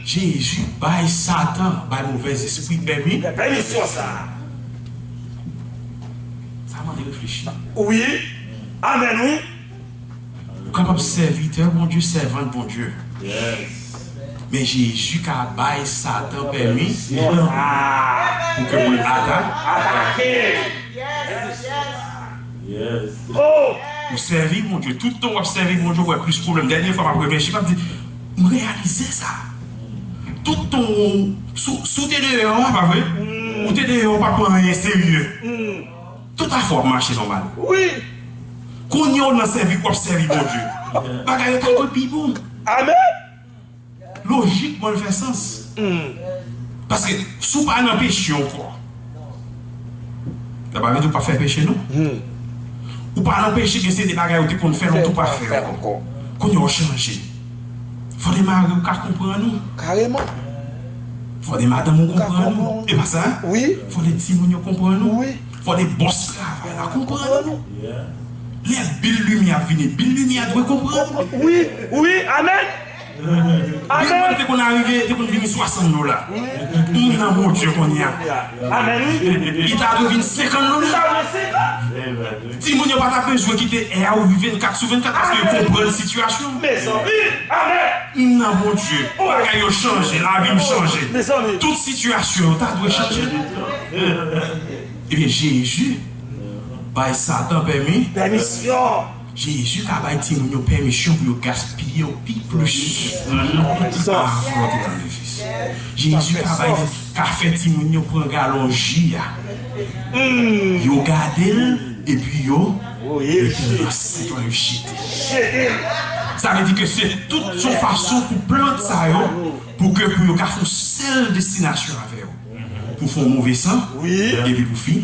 Jezi bay Satan, bay movèzespri pèmi. Pèmisyon sa a. Sa mande reflechi. Wi. Amèn, wi. Ou kapab sèvitè Bondye, sèvant Bondye. Men Jezi ka bay Satan pèmi pou ke pou l ata- atake. Ou sèvi Bondye, tout tan w ap sèvi Bondye, w wè plis pwoblèm. Dènye fwa m ap reflechi, m ap di, m reyalize sa. Tout tan w, si w- si w te deyò a, pa vre? Ou te deyò, w pa pran anyen serye. Tout afè w ap mache nòmal. Wi. Kounye a w nan sèvi, w ap sèvi Bondye. Bagay yo ta dwe pi bon. Amèn. Lojikman, l fè sans. Paske si w pa nan peche ankò, sa pa vle di w p ap fè peche, non. Ou pa nan peche, gen se de bagay ou te konn fè, non, ou pa fè ankò. Kounye a w chanje. Fò de mari w ka konprann ou. Kareman. Fò de madanm ou konprann ou. E pa sa? Wi. Fò de timoun yo konprann ou. Wi. Fò de bòs travay la konprann ou. Lè bil limyè ap vini, bil limyè dwe konprann ou. Wi, wi, amèn. Bil mwen te konn arive, te konn vini swasant dola. M nan Bondye kounye a. Amèn, wi. Li ta dwe vin senkant dola. Timoun yo pa ta bezwen kite è a ouvri vennkat sou vennkat paske yo konprann sitiyasyon. Mezanmi, amèn. M nan Bondye, bagay yo chanje, lavi m chanje. Tout sitiyasyon yo ta dwe chanje. Ebyen, Jezi bay Satan pèmi. Pèmisyon. Jezi ka bay timoun yo pèmisyon pou yo gaspiye yo pi plis. Avan yo te nan lefis. Jezi ka bay, ka fè timoun yo pran galon ji a. Yo gade l, epi yo mete l nan sèk la, yo jete l. Sa vle di ke se tout yon fason pou plant sa yo, pou ke pou yo ka fè yon sèl destinasyon avè yo. Pou fè yon move san, epi pou fi.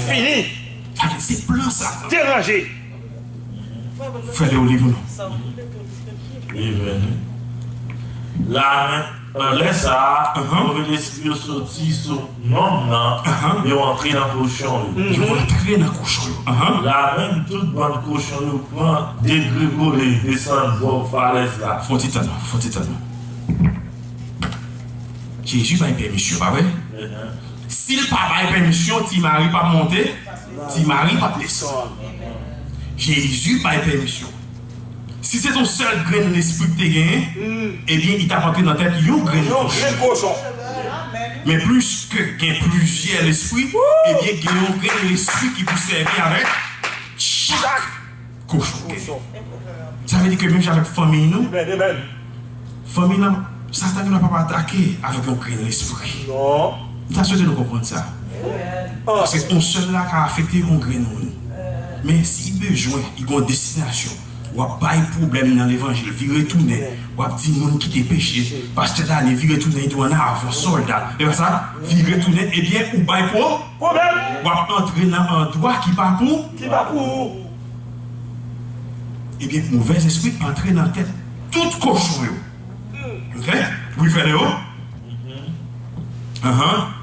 Fini. Sa vle di se plan Satan. Deranje. Frè Leo, li pou nou. Li vini. La, euh, lè sa a, move lespri yo soti sou nonm nan, yo antre nan kochon yo. Yo antre nan kochon yo. La menm, tout bann kochon yo pran degregole, desann bò falèz la. Fò ti tann, fò ti tann. Jezi bay pèmisyon, pa vre? Si l pa bay pèmisyon, Ti Mari p ap monte, Ti Mari p ap desann. Jezi bay pèmisyon. Si se t yon sèl grenn lespri k te genyen, ebyen, li t ap antre nan tèt yon grenn kochon. Men pliske gen plizyè lespri, ebyen, gen yon grenn lespri ki pou sèvi avèk chak kochon. Sa vle di ke menm jan avèk fanmiy nou, fanmiy nan, Satan genlè p ap atake avèk yon grenn lespri. M ta swete nou konprann sa. Paske yon sèl la ka afekte yon grenn moun. Men si bezwen, li gen yon destinasyon, w ap bay pwoblèm nan levanjil, vire tounen, w ap di moun kite peche, pastè Dani vire tounen, li tou ann avan sòlda. E pa sa? Vire tounen, ebyen, ou bay pwo- Pwoblèm. W ap antre nan andwa ki pa pou. Ki pa pou ou. Ebyen, movèzespri antre nan tèt tout kochon yo. Ok? Wi, frè Leo? Ahan.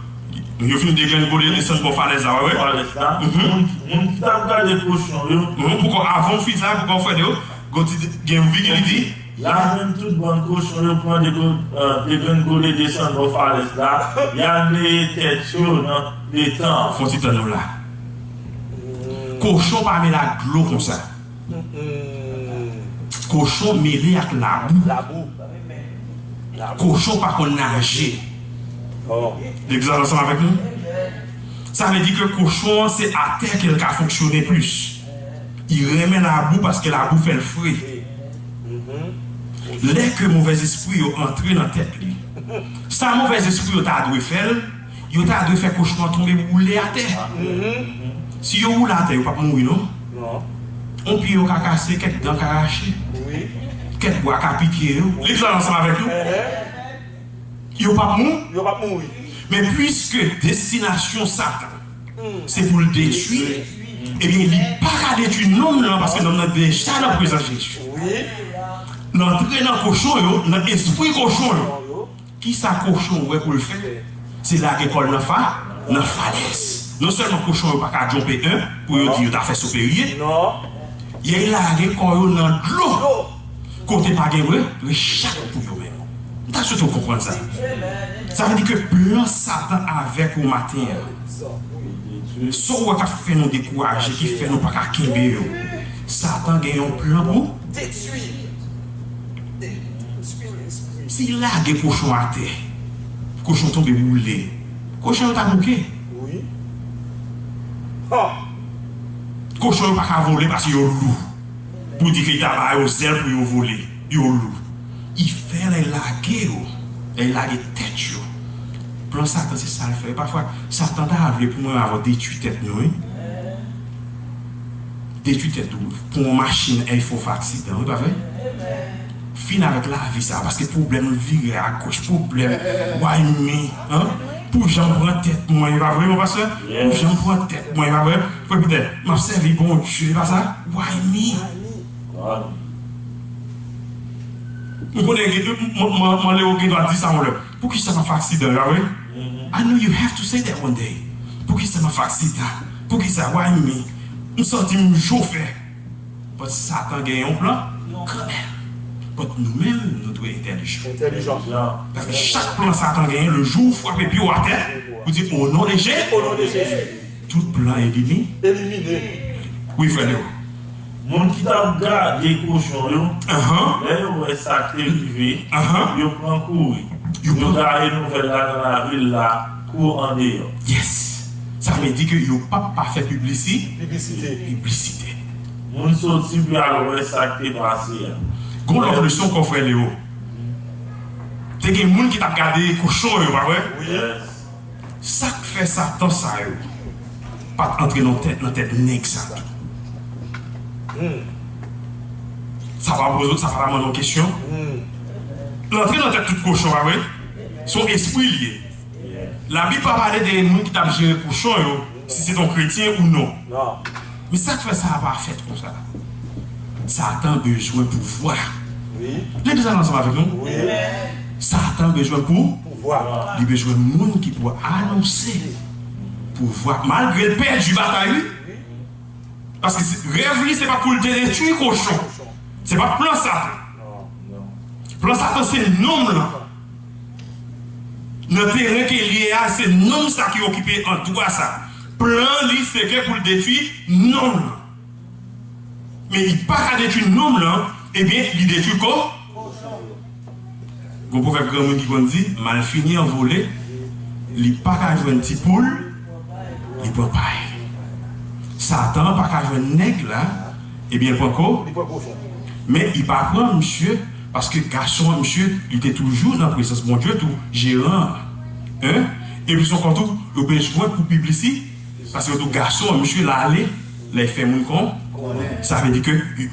Yo fin degrengole, desann bò falèz la, wi. Falèz la. Moun, moun ki t ap gade kochon yo. Poukò, avan w fin sa, poukò, frè Leo? Gon ti gen yon vi ki li di. La menm, tout bann kochon yo pran degre- euh, degrengole desann bò falèz la, y al neye tèt yo nan letan an. Fò ti tann nou la. Kochon pa mele ak dlo konsa. Kochon mele ak labou. Labou. Kochon pa konn naje. Egzanp ansanm avèk nou. Sa vle di ke kochon an se atè ke l ka fonksyone plis. Li renmen labou paske labou fè l fre. Lè ke movèzespri yo antre nan tèt li, sa movèzespri yo ta dwe fè l, yo ta dwe fè kochon an tonbe woule atè. Si yo woule atè, yo p ap mouri non. On pye yo ka kase, kèk dan ka rache, kèk bwa ka pike yo. Li fè ansanm avèk nou. Yo p ap mou? Yo p ap mouri. Men piske destinasyon Satan se pou l detwi, ebyen, li pa ka detwi nonm nan, paske nonm nan deja nan prezans Jezi. L antre nan kochon yo, nan espri kochon yo. Kisa kochon wè pou l fè? Se lage kò l nan fa- Nan falèz. Non sèlman kochon yo pa ka djonpe en pou yo di yo ta fè soperye, y al lage kò yo nan dlo kote pa gen re, rechak pou yo menm. M ta swete w konprann sa. Sa vle di ke plan Satan avèk ou maten an, sa w wè k ap fè nou dekouraje, ki fè nou pa ka kenbe yo, Satan gen yon plan pou detwi. Si l lage kochon atè, kochon tonbe boule, kochon yo ta bouke. Wi. Ha! Kochon yo pa ka vole paske yo lou. Pou di ke li ta ba yo zèl pou yo vole, yo lou. Li fè lè l lage yo, lè l lage tèt yo. Plan Satan se sa l fè. Pafwa, Satan ta vle pou mwen avè w detwi tèt nou, wi. Detwi tèt ou pou yon machin, e fè w fè aksidan, wi, pa vre? Fin avèk lavi sa, paske pwoblèm vire agoch, pwoblèm, why me, hein? Pou jan m pran tèt mwen, e pa vre, mon pastè? Pou jan m pran tèt mwen, e pa vre? Frè Peter, m ap sèvi Bondye, e pa sa? Why me? M konnen gen, m, m, m, m, Leo gen dwa di sa yon lè. Poukisa m ap fè aksidan, e pa vre? I know you have to say that one day. Poukisa m ap fè aksidan? Poukisa? Why me? M santi m chofè. But Satan gen yon plan kanmenm. But nou menm, nou dwe entèlijan. Entèlijan. Paske chak plan Satan genyen, le jou ou frape pye w atè, ou di, o non de Jezi, o non de Jezi, tout plan elimi-, elimine. Wi, frè Leo. Moun ki t ap gade kochon yo, lè yo wè sa k te rive, yo pran kouri. Yo gaye nouvèl la nan lavil la, kou andeyò. Yes. Sa vle di ke yo p ap pa fè piblisi-, piblisite. Moun soti pou y al wè sa k te pase a. Gon lòt leson ankò, frè Leo. Te gen moun ki t ap gade kochon yo, pa vre? Yes. Sa k fè Satan sa yo pa t antre nan tèt, nan tèt nèg sa tou? Sa pa poze, sa pa ta mande yon kesyon? L antre nan tèt tout kochon, pa vre? Se yon espri l ye. Labib pa pale de moun ki t ap jere kochon yo, si se t yon kretyen ou non. Men sa k fè sa a pa fèt konsa? Satan bezwen pouvwa. Legliz la ansanm avèk nou? Satan bezwen pou-, pouvwa. Li bezwen moun ki pou anonse pouvwa. Malgre l pèdi batay, wi. Paske se, rèv li, se pa pou l te detwi kochon. Se pa plan Satan. Plan Satan se nonm lan. Nan teren ke l ye a, se nonm sa ki okipe andwa sa. Plan li, se ke pou l detwi nonm lan. Men li pa ka detwi nonm lan, ebyen, li detwi ko-, Gon pwovèb granmoun ki konn di, malfini an vole, li pa ka jwenn ti poul, li pran pay. Satan an pa ka jwenn nèg la, ebyen, l pran ko-, men li pa pran misye, paske gason an, misye, li te toujou nan prezans Bondye tou, jeran an. Hein? Epi se ankò tou, yo bezwen pou piblisi-, Paske yo di w gason an, misye l ale, lè l fè moun kon-, sa vle di ke li,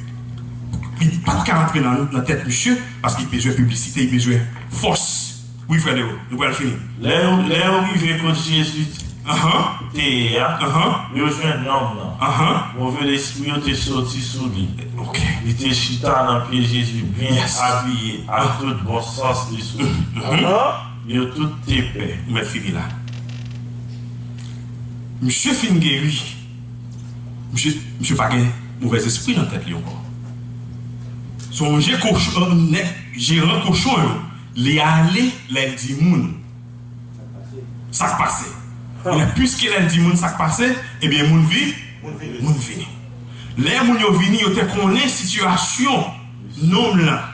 li pa t ka rantre nan, nan tèt misye, paske li bezwen piblisite, li bezwen fòs. Wi, frè Leo, nou pral fini. Lè yo, lè yo rive kot Jezi te ye a, yo jwenn nonm nan. Move lespri yo te soti sou li. Li te chita nan pye Jezi, byen abiye, ak tout bon sans li sou li. Yo tout te pè. Ou mèt fini la. Misye fin geri. Misye, misye pa gen movèzespri nan tèt li ankò. Sonje kochon, nèg jeran kochon yo, li ale lè l di moun sa k pase. Men piske lè l di moun sa k pase, ebyen, moun vi-, moun vini. Lè moun yo vini, yo te konnen sitiyasyon nonm lan.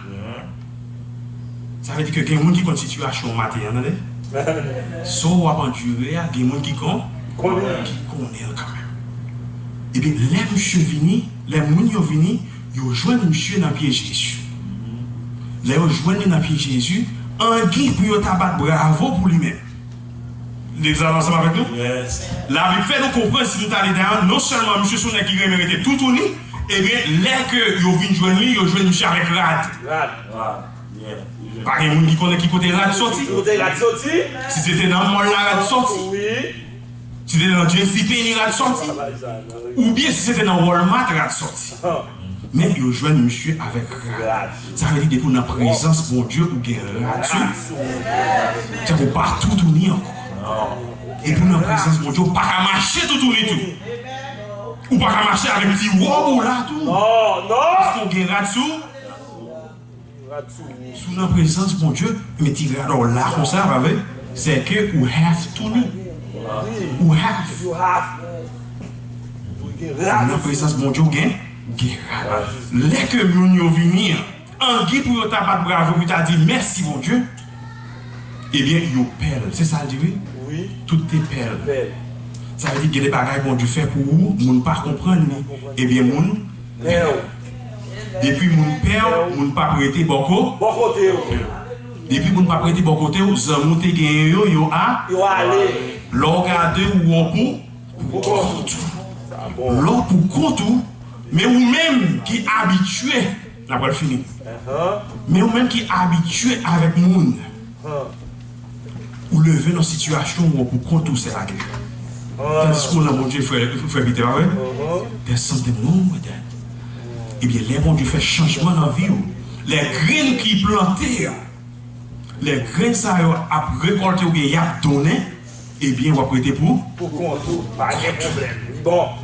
Sa vle di ke gen moun ki konn sitiyasyon w maten an, tande? Sa w ap andire a, gen moun ki kon-, ki konnen l kanmenm. Ebyen, lè misye vini, lè moun yo vini, yo jwenn misye nan pye Jezi. Lè yo jwenn li nan pye Jezi, angi pou yo ta bat bravo pou li menm. Legliz la ansanm avèk nou? Labib fè nou konprann, si nou ta li deyò, non sèlman misye se yon nèg ki renmen rete toutouni, ebyen, lè ke yo vin jwenn li, yo jwenn misye avèk rad. Rad. Pa gen moun ki konnen ki kote rad soti? Ki kote rad soti? Si se te nan mòl la, rad soti. Si se te nan JCPenney, rad soti. Oubyen si se te nan Walmart, rad soti. Men yo jwenn misye avèk rad. Sa vle di depi w nan prezans Bondye, ou gen rad sou. Tankou w pa toutouni ankò. Epi w nan prezans Bondye, ou pa ka mache toutouni tou. Ou pa ka mache avèk ti wòb ou la tou. Non, non. Paske w gen rad sou. Rad sou ou. Si w nan prezans Bondye, men ti rad ou la konsa, pa vre? Se ke ou have touni. Ou have. You have. Ou gen rad. Ou nan prezans Bondye, ou gen, ou gen rad. Lè ke moun yo vini an, angi pou yo ta bat bravo, pou ta di mèsi Bondye, ebyen, yo pè l. Se sa l di, wi. Wi. Tout te pè l. Pè l. Sa vle di, gen de bagay Bondye fè pou ou, moun pa konprann li. Ebyen, moun pè w. Depi moun pè w, moun p ap rete bò ko-, bò kote w. Depi moun p ap rete bò kote w, zanmi w te genyen yo, yo a-, yo ale. Lè w gade, ou wè w pou, pou kont ou. Lè w pou kont ou, men ou menm ki abitye, n ap pral fini. Men ou menm ki abitye avèk moun, ou leve nan sitiyasyon ou pou kont ou, se lage. Tandiske w nan Bondye, frè, frè Peter, pa vre? There's something wrong with that. Ebyen, lè Bondye fè chanjman nan vi w, lè grenn ki plante a, lè grenn sa yo ap rekòlte oubyen y ap donnen, ebyen, w ap rete pou. Pou kont ou, pa gen pwoblèm. Li bon.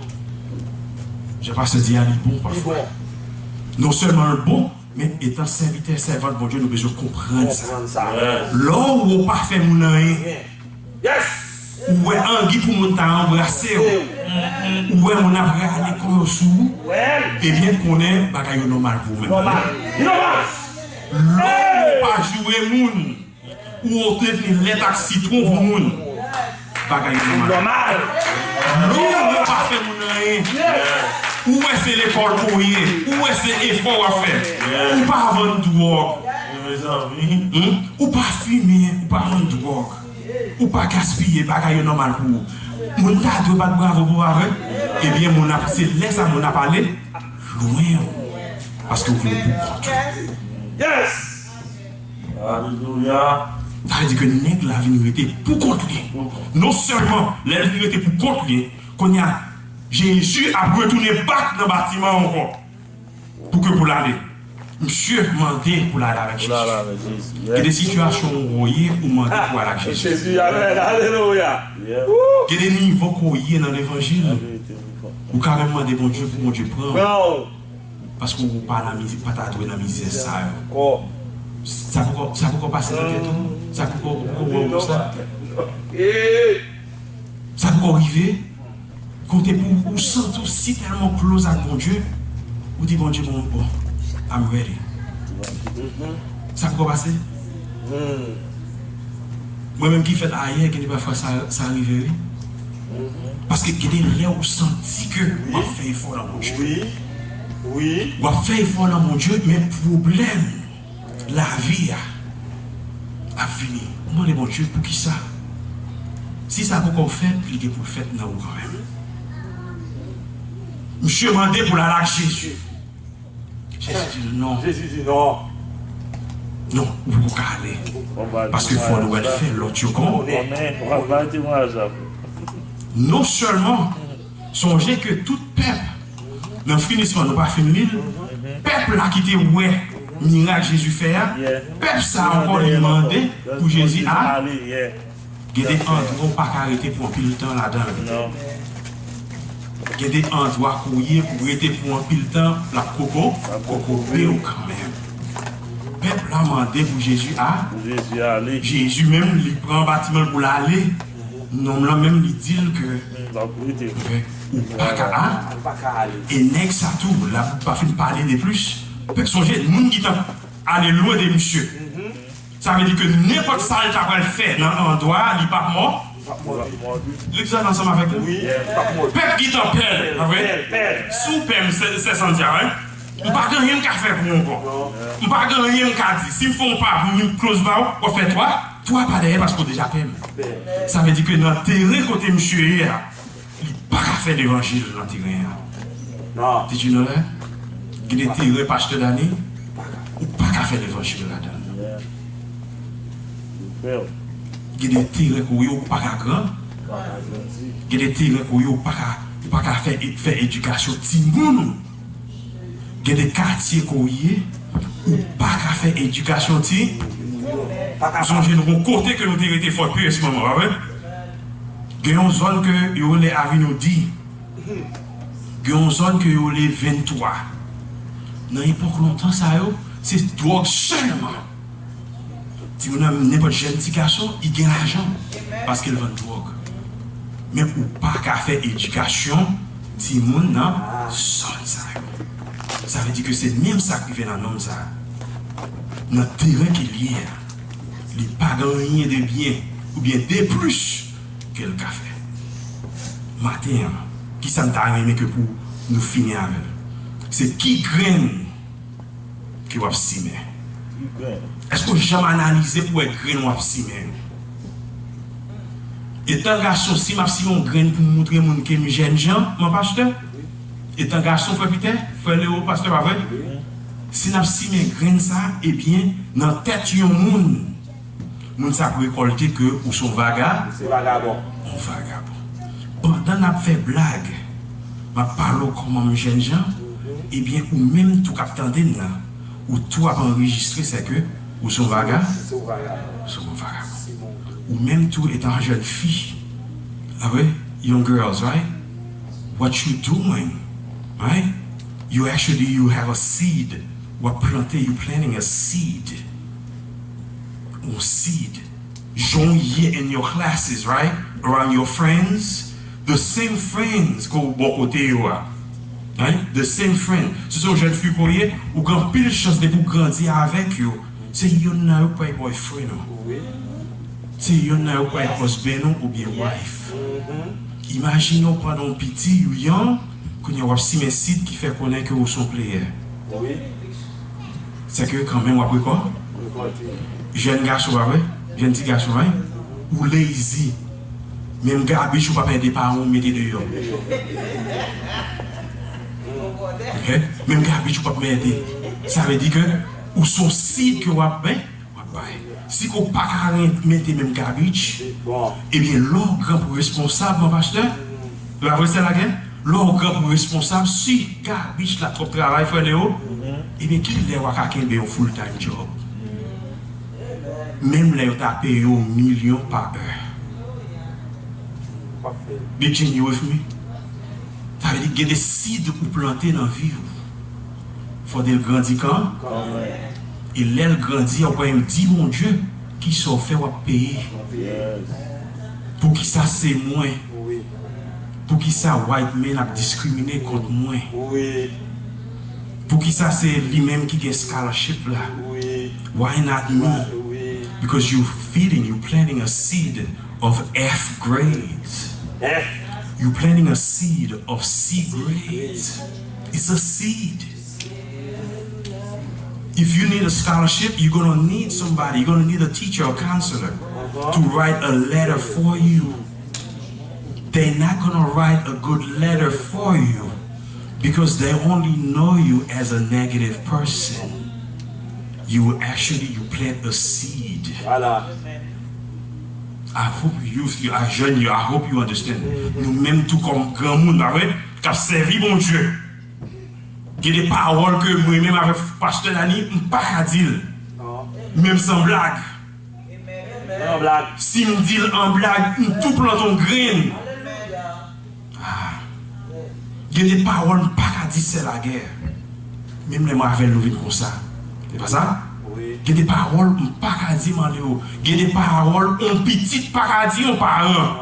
Jan pastè di a, li bon pafwa. Li bon. Non sèlman l bon, men etan sèvitè, sèvant Bondye, nou bezwen konprann sa. Konprann sa. Lè w pa fè moun anyen, ou wè angi pou moun ta anbrase w, ou wè moun ap rale kò yo sou ou, ebyen, konnen bagay yo nòmal pou ou menm. Nòmal. Nòmal. Lè w pa joure moun, ou te vle lèt ak sitwon pou moun, bagay yo nòmal. Lè w pa fè moun anyen, ou wè se lekòl ou ye, ou wè se efò w ap fè, ou pa vann dwòg, ou pa fimen, ou pa vann dwòg, ou pa gaspiye, bagay yo nòmal pou ou. Moun ta dwe bat bravo pou ou, pa vre? Ebyen, moun ap, se lè sa moun ap ale lwen w, paske ou vin pou kont ou. Alelouya. Sa vle di ke nèg la vin rete pou kont li. Non sèlman lè l vin rete pou kont li, kounye a, Jezi ap retounen bak nan batiman an ankò. Pou ke pou l ale. Misye mande pou l ale avèk Jezi. Pou l ale avèk Jezi. Gen de sitiyasyon ou ye, ou mande pou ale ak Jezi. Jezi, amèn, alelouya. Gen de nivo ke w ye nan levanjil. Ou ka menm mande Bondye pou Bondye pran w. Pran w. Paske ou pa nan mizè, pa ta dwe nan mizè sa yo. Sa poko, sa poko pase nan tèt ou? Sa poko, poko wè w konsa? Sa poko rive? Kote pou ou santi w si tèlman close ak Bondye, ou di Bondye, bon, bon, I'm ready. Sa poko pase? Mwen menm ki fèt ayè, gen de pafwa sa, sa rive, wi. Paske gen de lè ou santi ke w ap fè efò nan Bondye. Wi. Wi. W ap fè efò nan Bondye, men pwoblèm lavi a ap vini. Ou mande Bondye, poukisa? Si sa poko fèt, li gen pou l fèt nan ou kanmenm. Misye mande pou l al ak Jezi. Jezi di l non. Jezi di non. Non, ou poko ka ale. Paske fò nou wè l fè lòt yo konnen. Konnen. Ou pral bay temwayaj la. Non sèlman, sonje ke tout pèp, nan finisman, nou pa fin li l, pèp la ki te wè mirak Jezi fè a, pèp sa ankò li mande pou Jezi a. Gen de andwa ou pa ka rete pou anpil tan ladan l. Gen de andwa ke w ye, pou w rete pou anpil tan, l ap koko, kokobe w kanmenm. Pèp la mande pou Jezi a. Pou Jezi ale. Jezi menm, li pran batiman l pou l ale. Nonm lan menm, li di l ke, ou pa ka a. Ou pa ka ale. E nèg sa tou, l ap pa fin pale de plis. Sonje, moun ki t ap ale lwen de misye. Sa vle di ke nenpòt sa l ta pral fè nan andwa a, li p ap mò. Li p ap mò. Li egziste ansanm avèk nou. Wi, li p ap mò. Pèp ki t ap pè l, pa vre? Pè l, pè l. Si w pè m, sè, sè Sandya, wi. M pa gen anyen m ka fè pou ou ankò. M pa gen anyen m ka di. Si m fè yon pa pou m vin close ba w, w ap fè twa, twa pa dèyè paske w deja pè m. Sa vle di ke nan teren kote misye ye a, li pa ka fè levanjil nan teren an. Non. Did you know that? Gen de teren, pastè Dani, ou pa ka fè levanjil ladan l. Gen de teren kote ou pa ka gran. Gen de teren kote ou pa ka, ou pa ka fè, fè edikasyon timoun ou. Gen de katye kote ou pa ka fè edikasyon ti. Sonje nou gon kote ke nou te rete Fort Pierce, manman, pa vre? Gen yon zòn ke yo rele Avino D. Gen yon zòn ke yo rele venntwa. Nan epòk lontan sa yo, se dwòg sèlman. Timoun nan, nenpòt jèn ti gason, li gen lajan paske l vann dwòg. Men ou pa ka fè edikasyon timoun nan zòn sa yo. Sa vle di ke se menm sa k rive nan nonm sa a. Nan teren ke l ye a, li pa gen anyen de byen oubyen de plis ke l ka fè. Maten an, kisa m ta renmen ke pou nou fini avè l? Se ki grenn ke w ap simen? Èske w janm analize pou w wè grenn w ap simen yo? Etan gason, si m ap simen yon grenn pou m moutre moun ke m jènjan, mon pastè, etan gason, frè Pitè, frè Leo, pastè, pa vre? Si n ap simen grenn sa, ebyen, nan tèt yon moun, moun sa ap rekòlte ke ou se yon vaga, Se vagabon. Yon vagabon. Pandan n ap fè blag, m ap pale w kòman m jènjan, ebyen, ou menm tou k ap tande m nan, ou tou ap anrejistre, sèke ou se yon vaga, Se yon vagabon. Ou se yon vagabon. Ou menm tou etan jèn fi, ah ouais, young girls, right? What you doing, right? You actually, you have a seed. W ap plante, you planting a seed. Yon seed. Jan w ye in your classes, right? Around your friends, the same friends ke w bò kote yo a. Right? The same friend. Si se yon jèn fi ke w ye, ou gen anpil chans depi w grandi avèk yo. Se youn nan yo k pral boyfriend ou. Se youn nan yo k pral husband ou oubyen wife. Imajine w pandan w piti, you young, kounye a w ap simen seed ki fè konnen ke ou se yon player. Sèke kanmenm w ap rekò-, jèn gason, pa vre? Jèn ti gason, wi. Ou lazy. Menm gabich ou p ap ede paran w mete deyò. Ok? Menm gabich ou p ap mete. Sa vle di ke ou se yon seed ke w ap, ben, w ap bay. Si ke w pa ka ren-, mete menm gabich, ebyen, lè w gran pou responsab, mon pastè, lè w ap rete la gen, lè w gran pou responsab, si gabich la twòp travay, frè Leo, ebyen, ki lè w a ka kenbe yon full time job? Menm lè yo ta peye w milyon pa è. Be genuine with me. Sa vle di gen de seed ou plante nan vi w. Fòde l grandi kan. E lè l grandi, ou pral di Bondye, kisa w fè w ap peye? Poukisa se mwen? Poukisa white men ap diskrimine kont mwen? Poukisa se li menm ki gen scholarship la? Why not me? Because you feeding, you planting a seed of F grades. You planting a seed of C grades. It's a seed. If you need a scholarship, you're gonna need somebody. You're gonna need a teacher or counselor to write a letter for you. They're not gonna write a good letter for you because they only know you as a negative person. You actually, you plant a seed. Voilà. I hope you, you are jeune, I hope you understand. Nou menm tou kòm granmoun, pa vre, k ap sèvi Bondye. Gen de pawòl ke mwen menm avèk pastè Dani, m pa ka di l. Menm san blag. Si m di l an blag, m tou plante yon grenn. Ah. Gen de pawòl m pa ka di sè Lagè. Menm lè mwen avè l nou vin konsa. Se pa sa? Gen de pawòl m pa ka di manlè yo. Gen de pawòl yon pitit pa ka di yon paran.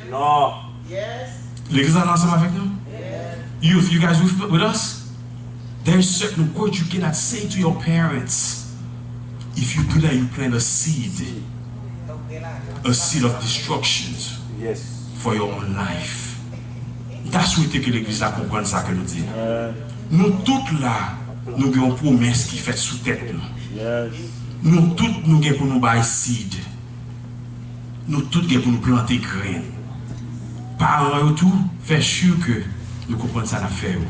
Non. Legliz la ansanm avèk nou? Youth, you guys with, with us? There is certain words you cannot say to your parents. If you do that, you plant a seed, a seed of destructions for your own life. M ta swete ke legliz la konprann sa ke nou di. Nou tout la, nou gen yon pwomès ki fèt sou tèt nou. Nou tout nou gen pou nou bay seed. Nou tout gen pou nou plante grenn. Paran yo tou, fè sure ke nou konprann sa n ap fè yo.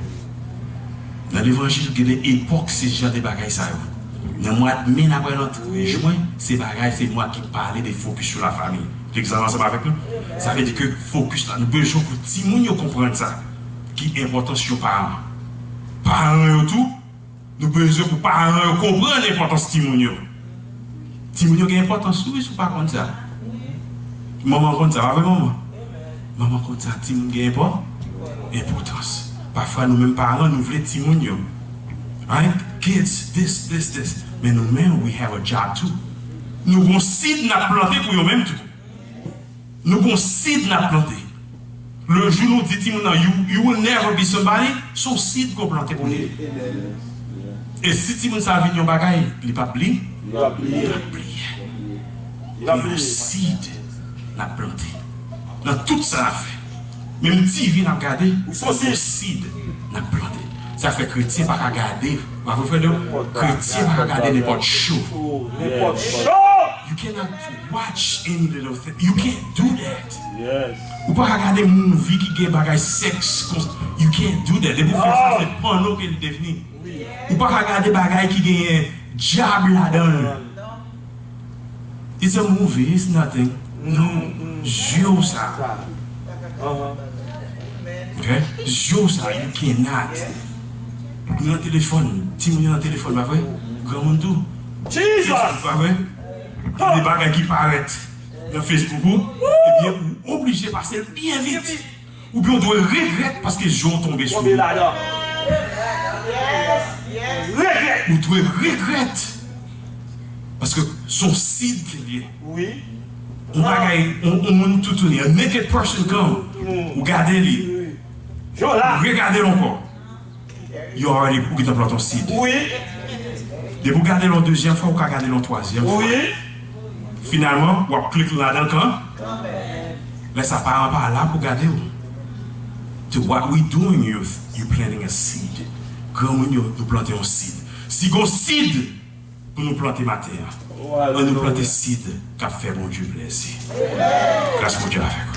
Nan levanjil, gen de epòk, se jan de bagay sa yo. Nan mwa me n ap al antre jwen, se bagay, se mwa ki pale de focus sur la famille. Egzanp ansanm avèk nou. Sa vle di ke focus la, nou bezwen pou timoun yo konprann sa. Ki enpòtans yon paran. Paran yo tou, nou bezwen pou paran yo konprann enpòtans timoun yo. Timoun yo gen enpòtans tou, wi, si w pa konn sa. Manman konn sa, pa vre, manman? Manman konn sa timoun gen enpò-, enpòtans. Pafwa nou menm paran, nou vle timoun yo. Right? Kids, this, this, this. Men nou menm, we have a job too. Nou gon sid n ap plante pou yo menm tou. Nou gon sid n ap plante. Le jou nou di timoun nan, you, you will never be somebody, se yon sid ke w plante pou li. E si timoun sa vin yon bagay, li p ap bliye. Li p ap bliye. Li p ap bliye. Li ap bliye. Sid n ap plante. Nan tout sa n ap fè. Menm TV n ap gade, se yon sid n ap plante. Sa fè kretyen pa ka gade. Pa vre, frè Deo? Kretyen pa ka gade nenpòt show. Nenpòt show. You cannot watch any little thing. You can't do that. Yes. Ou pa ka gade movie ki gen bagay sèks kon-, you can't do that. Depi w fè sa, se pòno ke li devni. Ou pa ka gade bagay ki genyen dyab ladan l. It's a movie, it's nothing. Non, zye w sa. Ok? Zye w sa, you cannot. Nou nan telefòn, timoun yo nan telefòn, pa vre? Granmoun tou. Jesus! Pa vre? Gen de bagay ki parèt nan Facebook ou, ebyen, ou oblije pase l byen vit. Oubyen ou dwe regrèt paske zye w tonbe sou li. Tonbe ladan. Regrèt. Ou dwe regrèt. Paske se yon sid ke l ye. Wi. Yon bagay, yon, yon moun toutouni, a naked person come, ou gade li. Ou regade l ankò. You already, ou gentan plante yon sid. Wi. Depi w gade l yon dezyèm fwa, ou ka gade l yon twazyèm fwa. Wi. Finalman, w ap klik ladan l kan. Lè sa, paran pa la pou gade w. To what we doing, youth, you planting a seed. Granmoun yo, nou plante yon sid. Si gon sid, pou nou plante maten an. Ann nou plante sid k ap fè Bondye plezi. Gras Bondye avèk ou.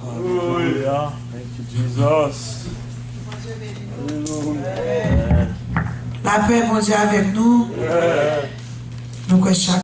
Alelouya. Thank you, Jesus. Alelouya. Lapè Bondye avèk nou. Nou kwè chak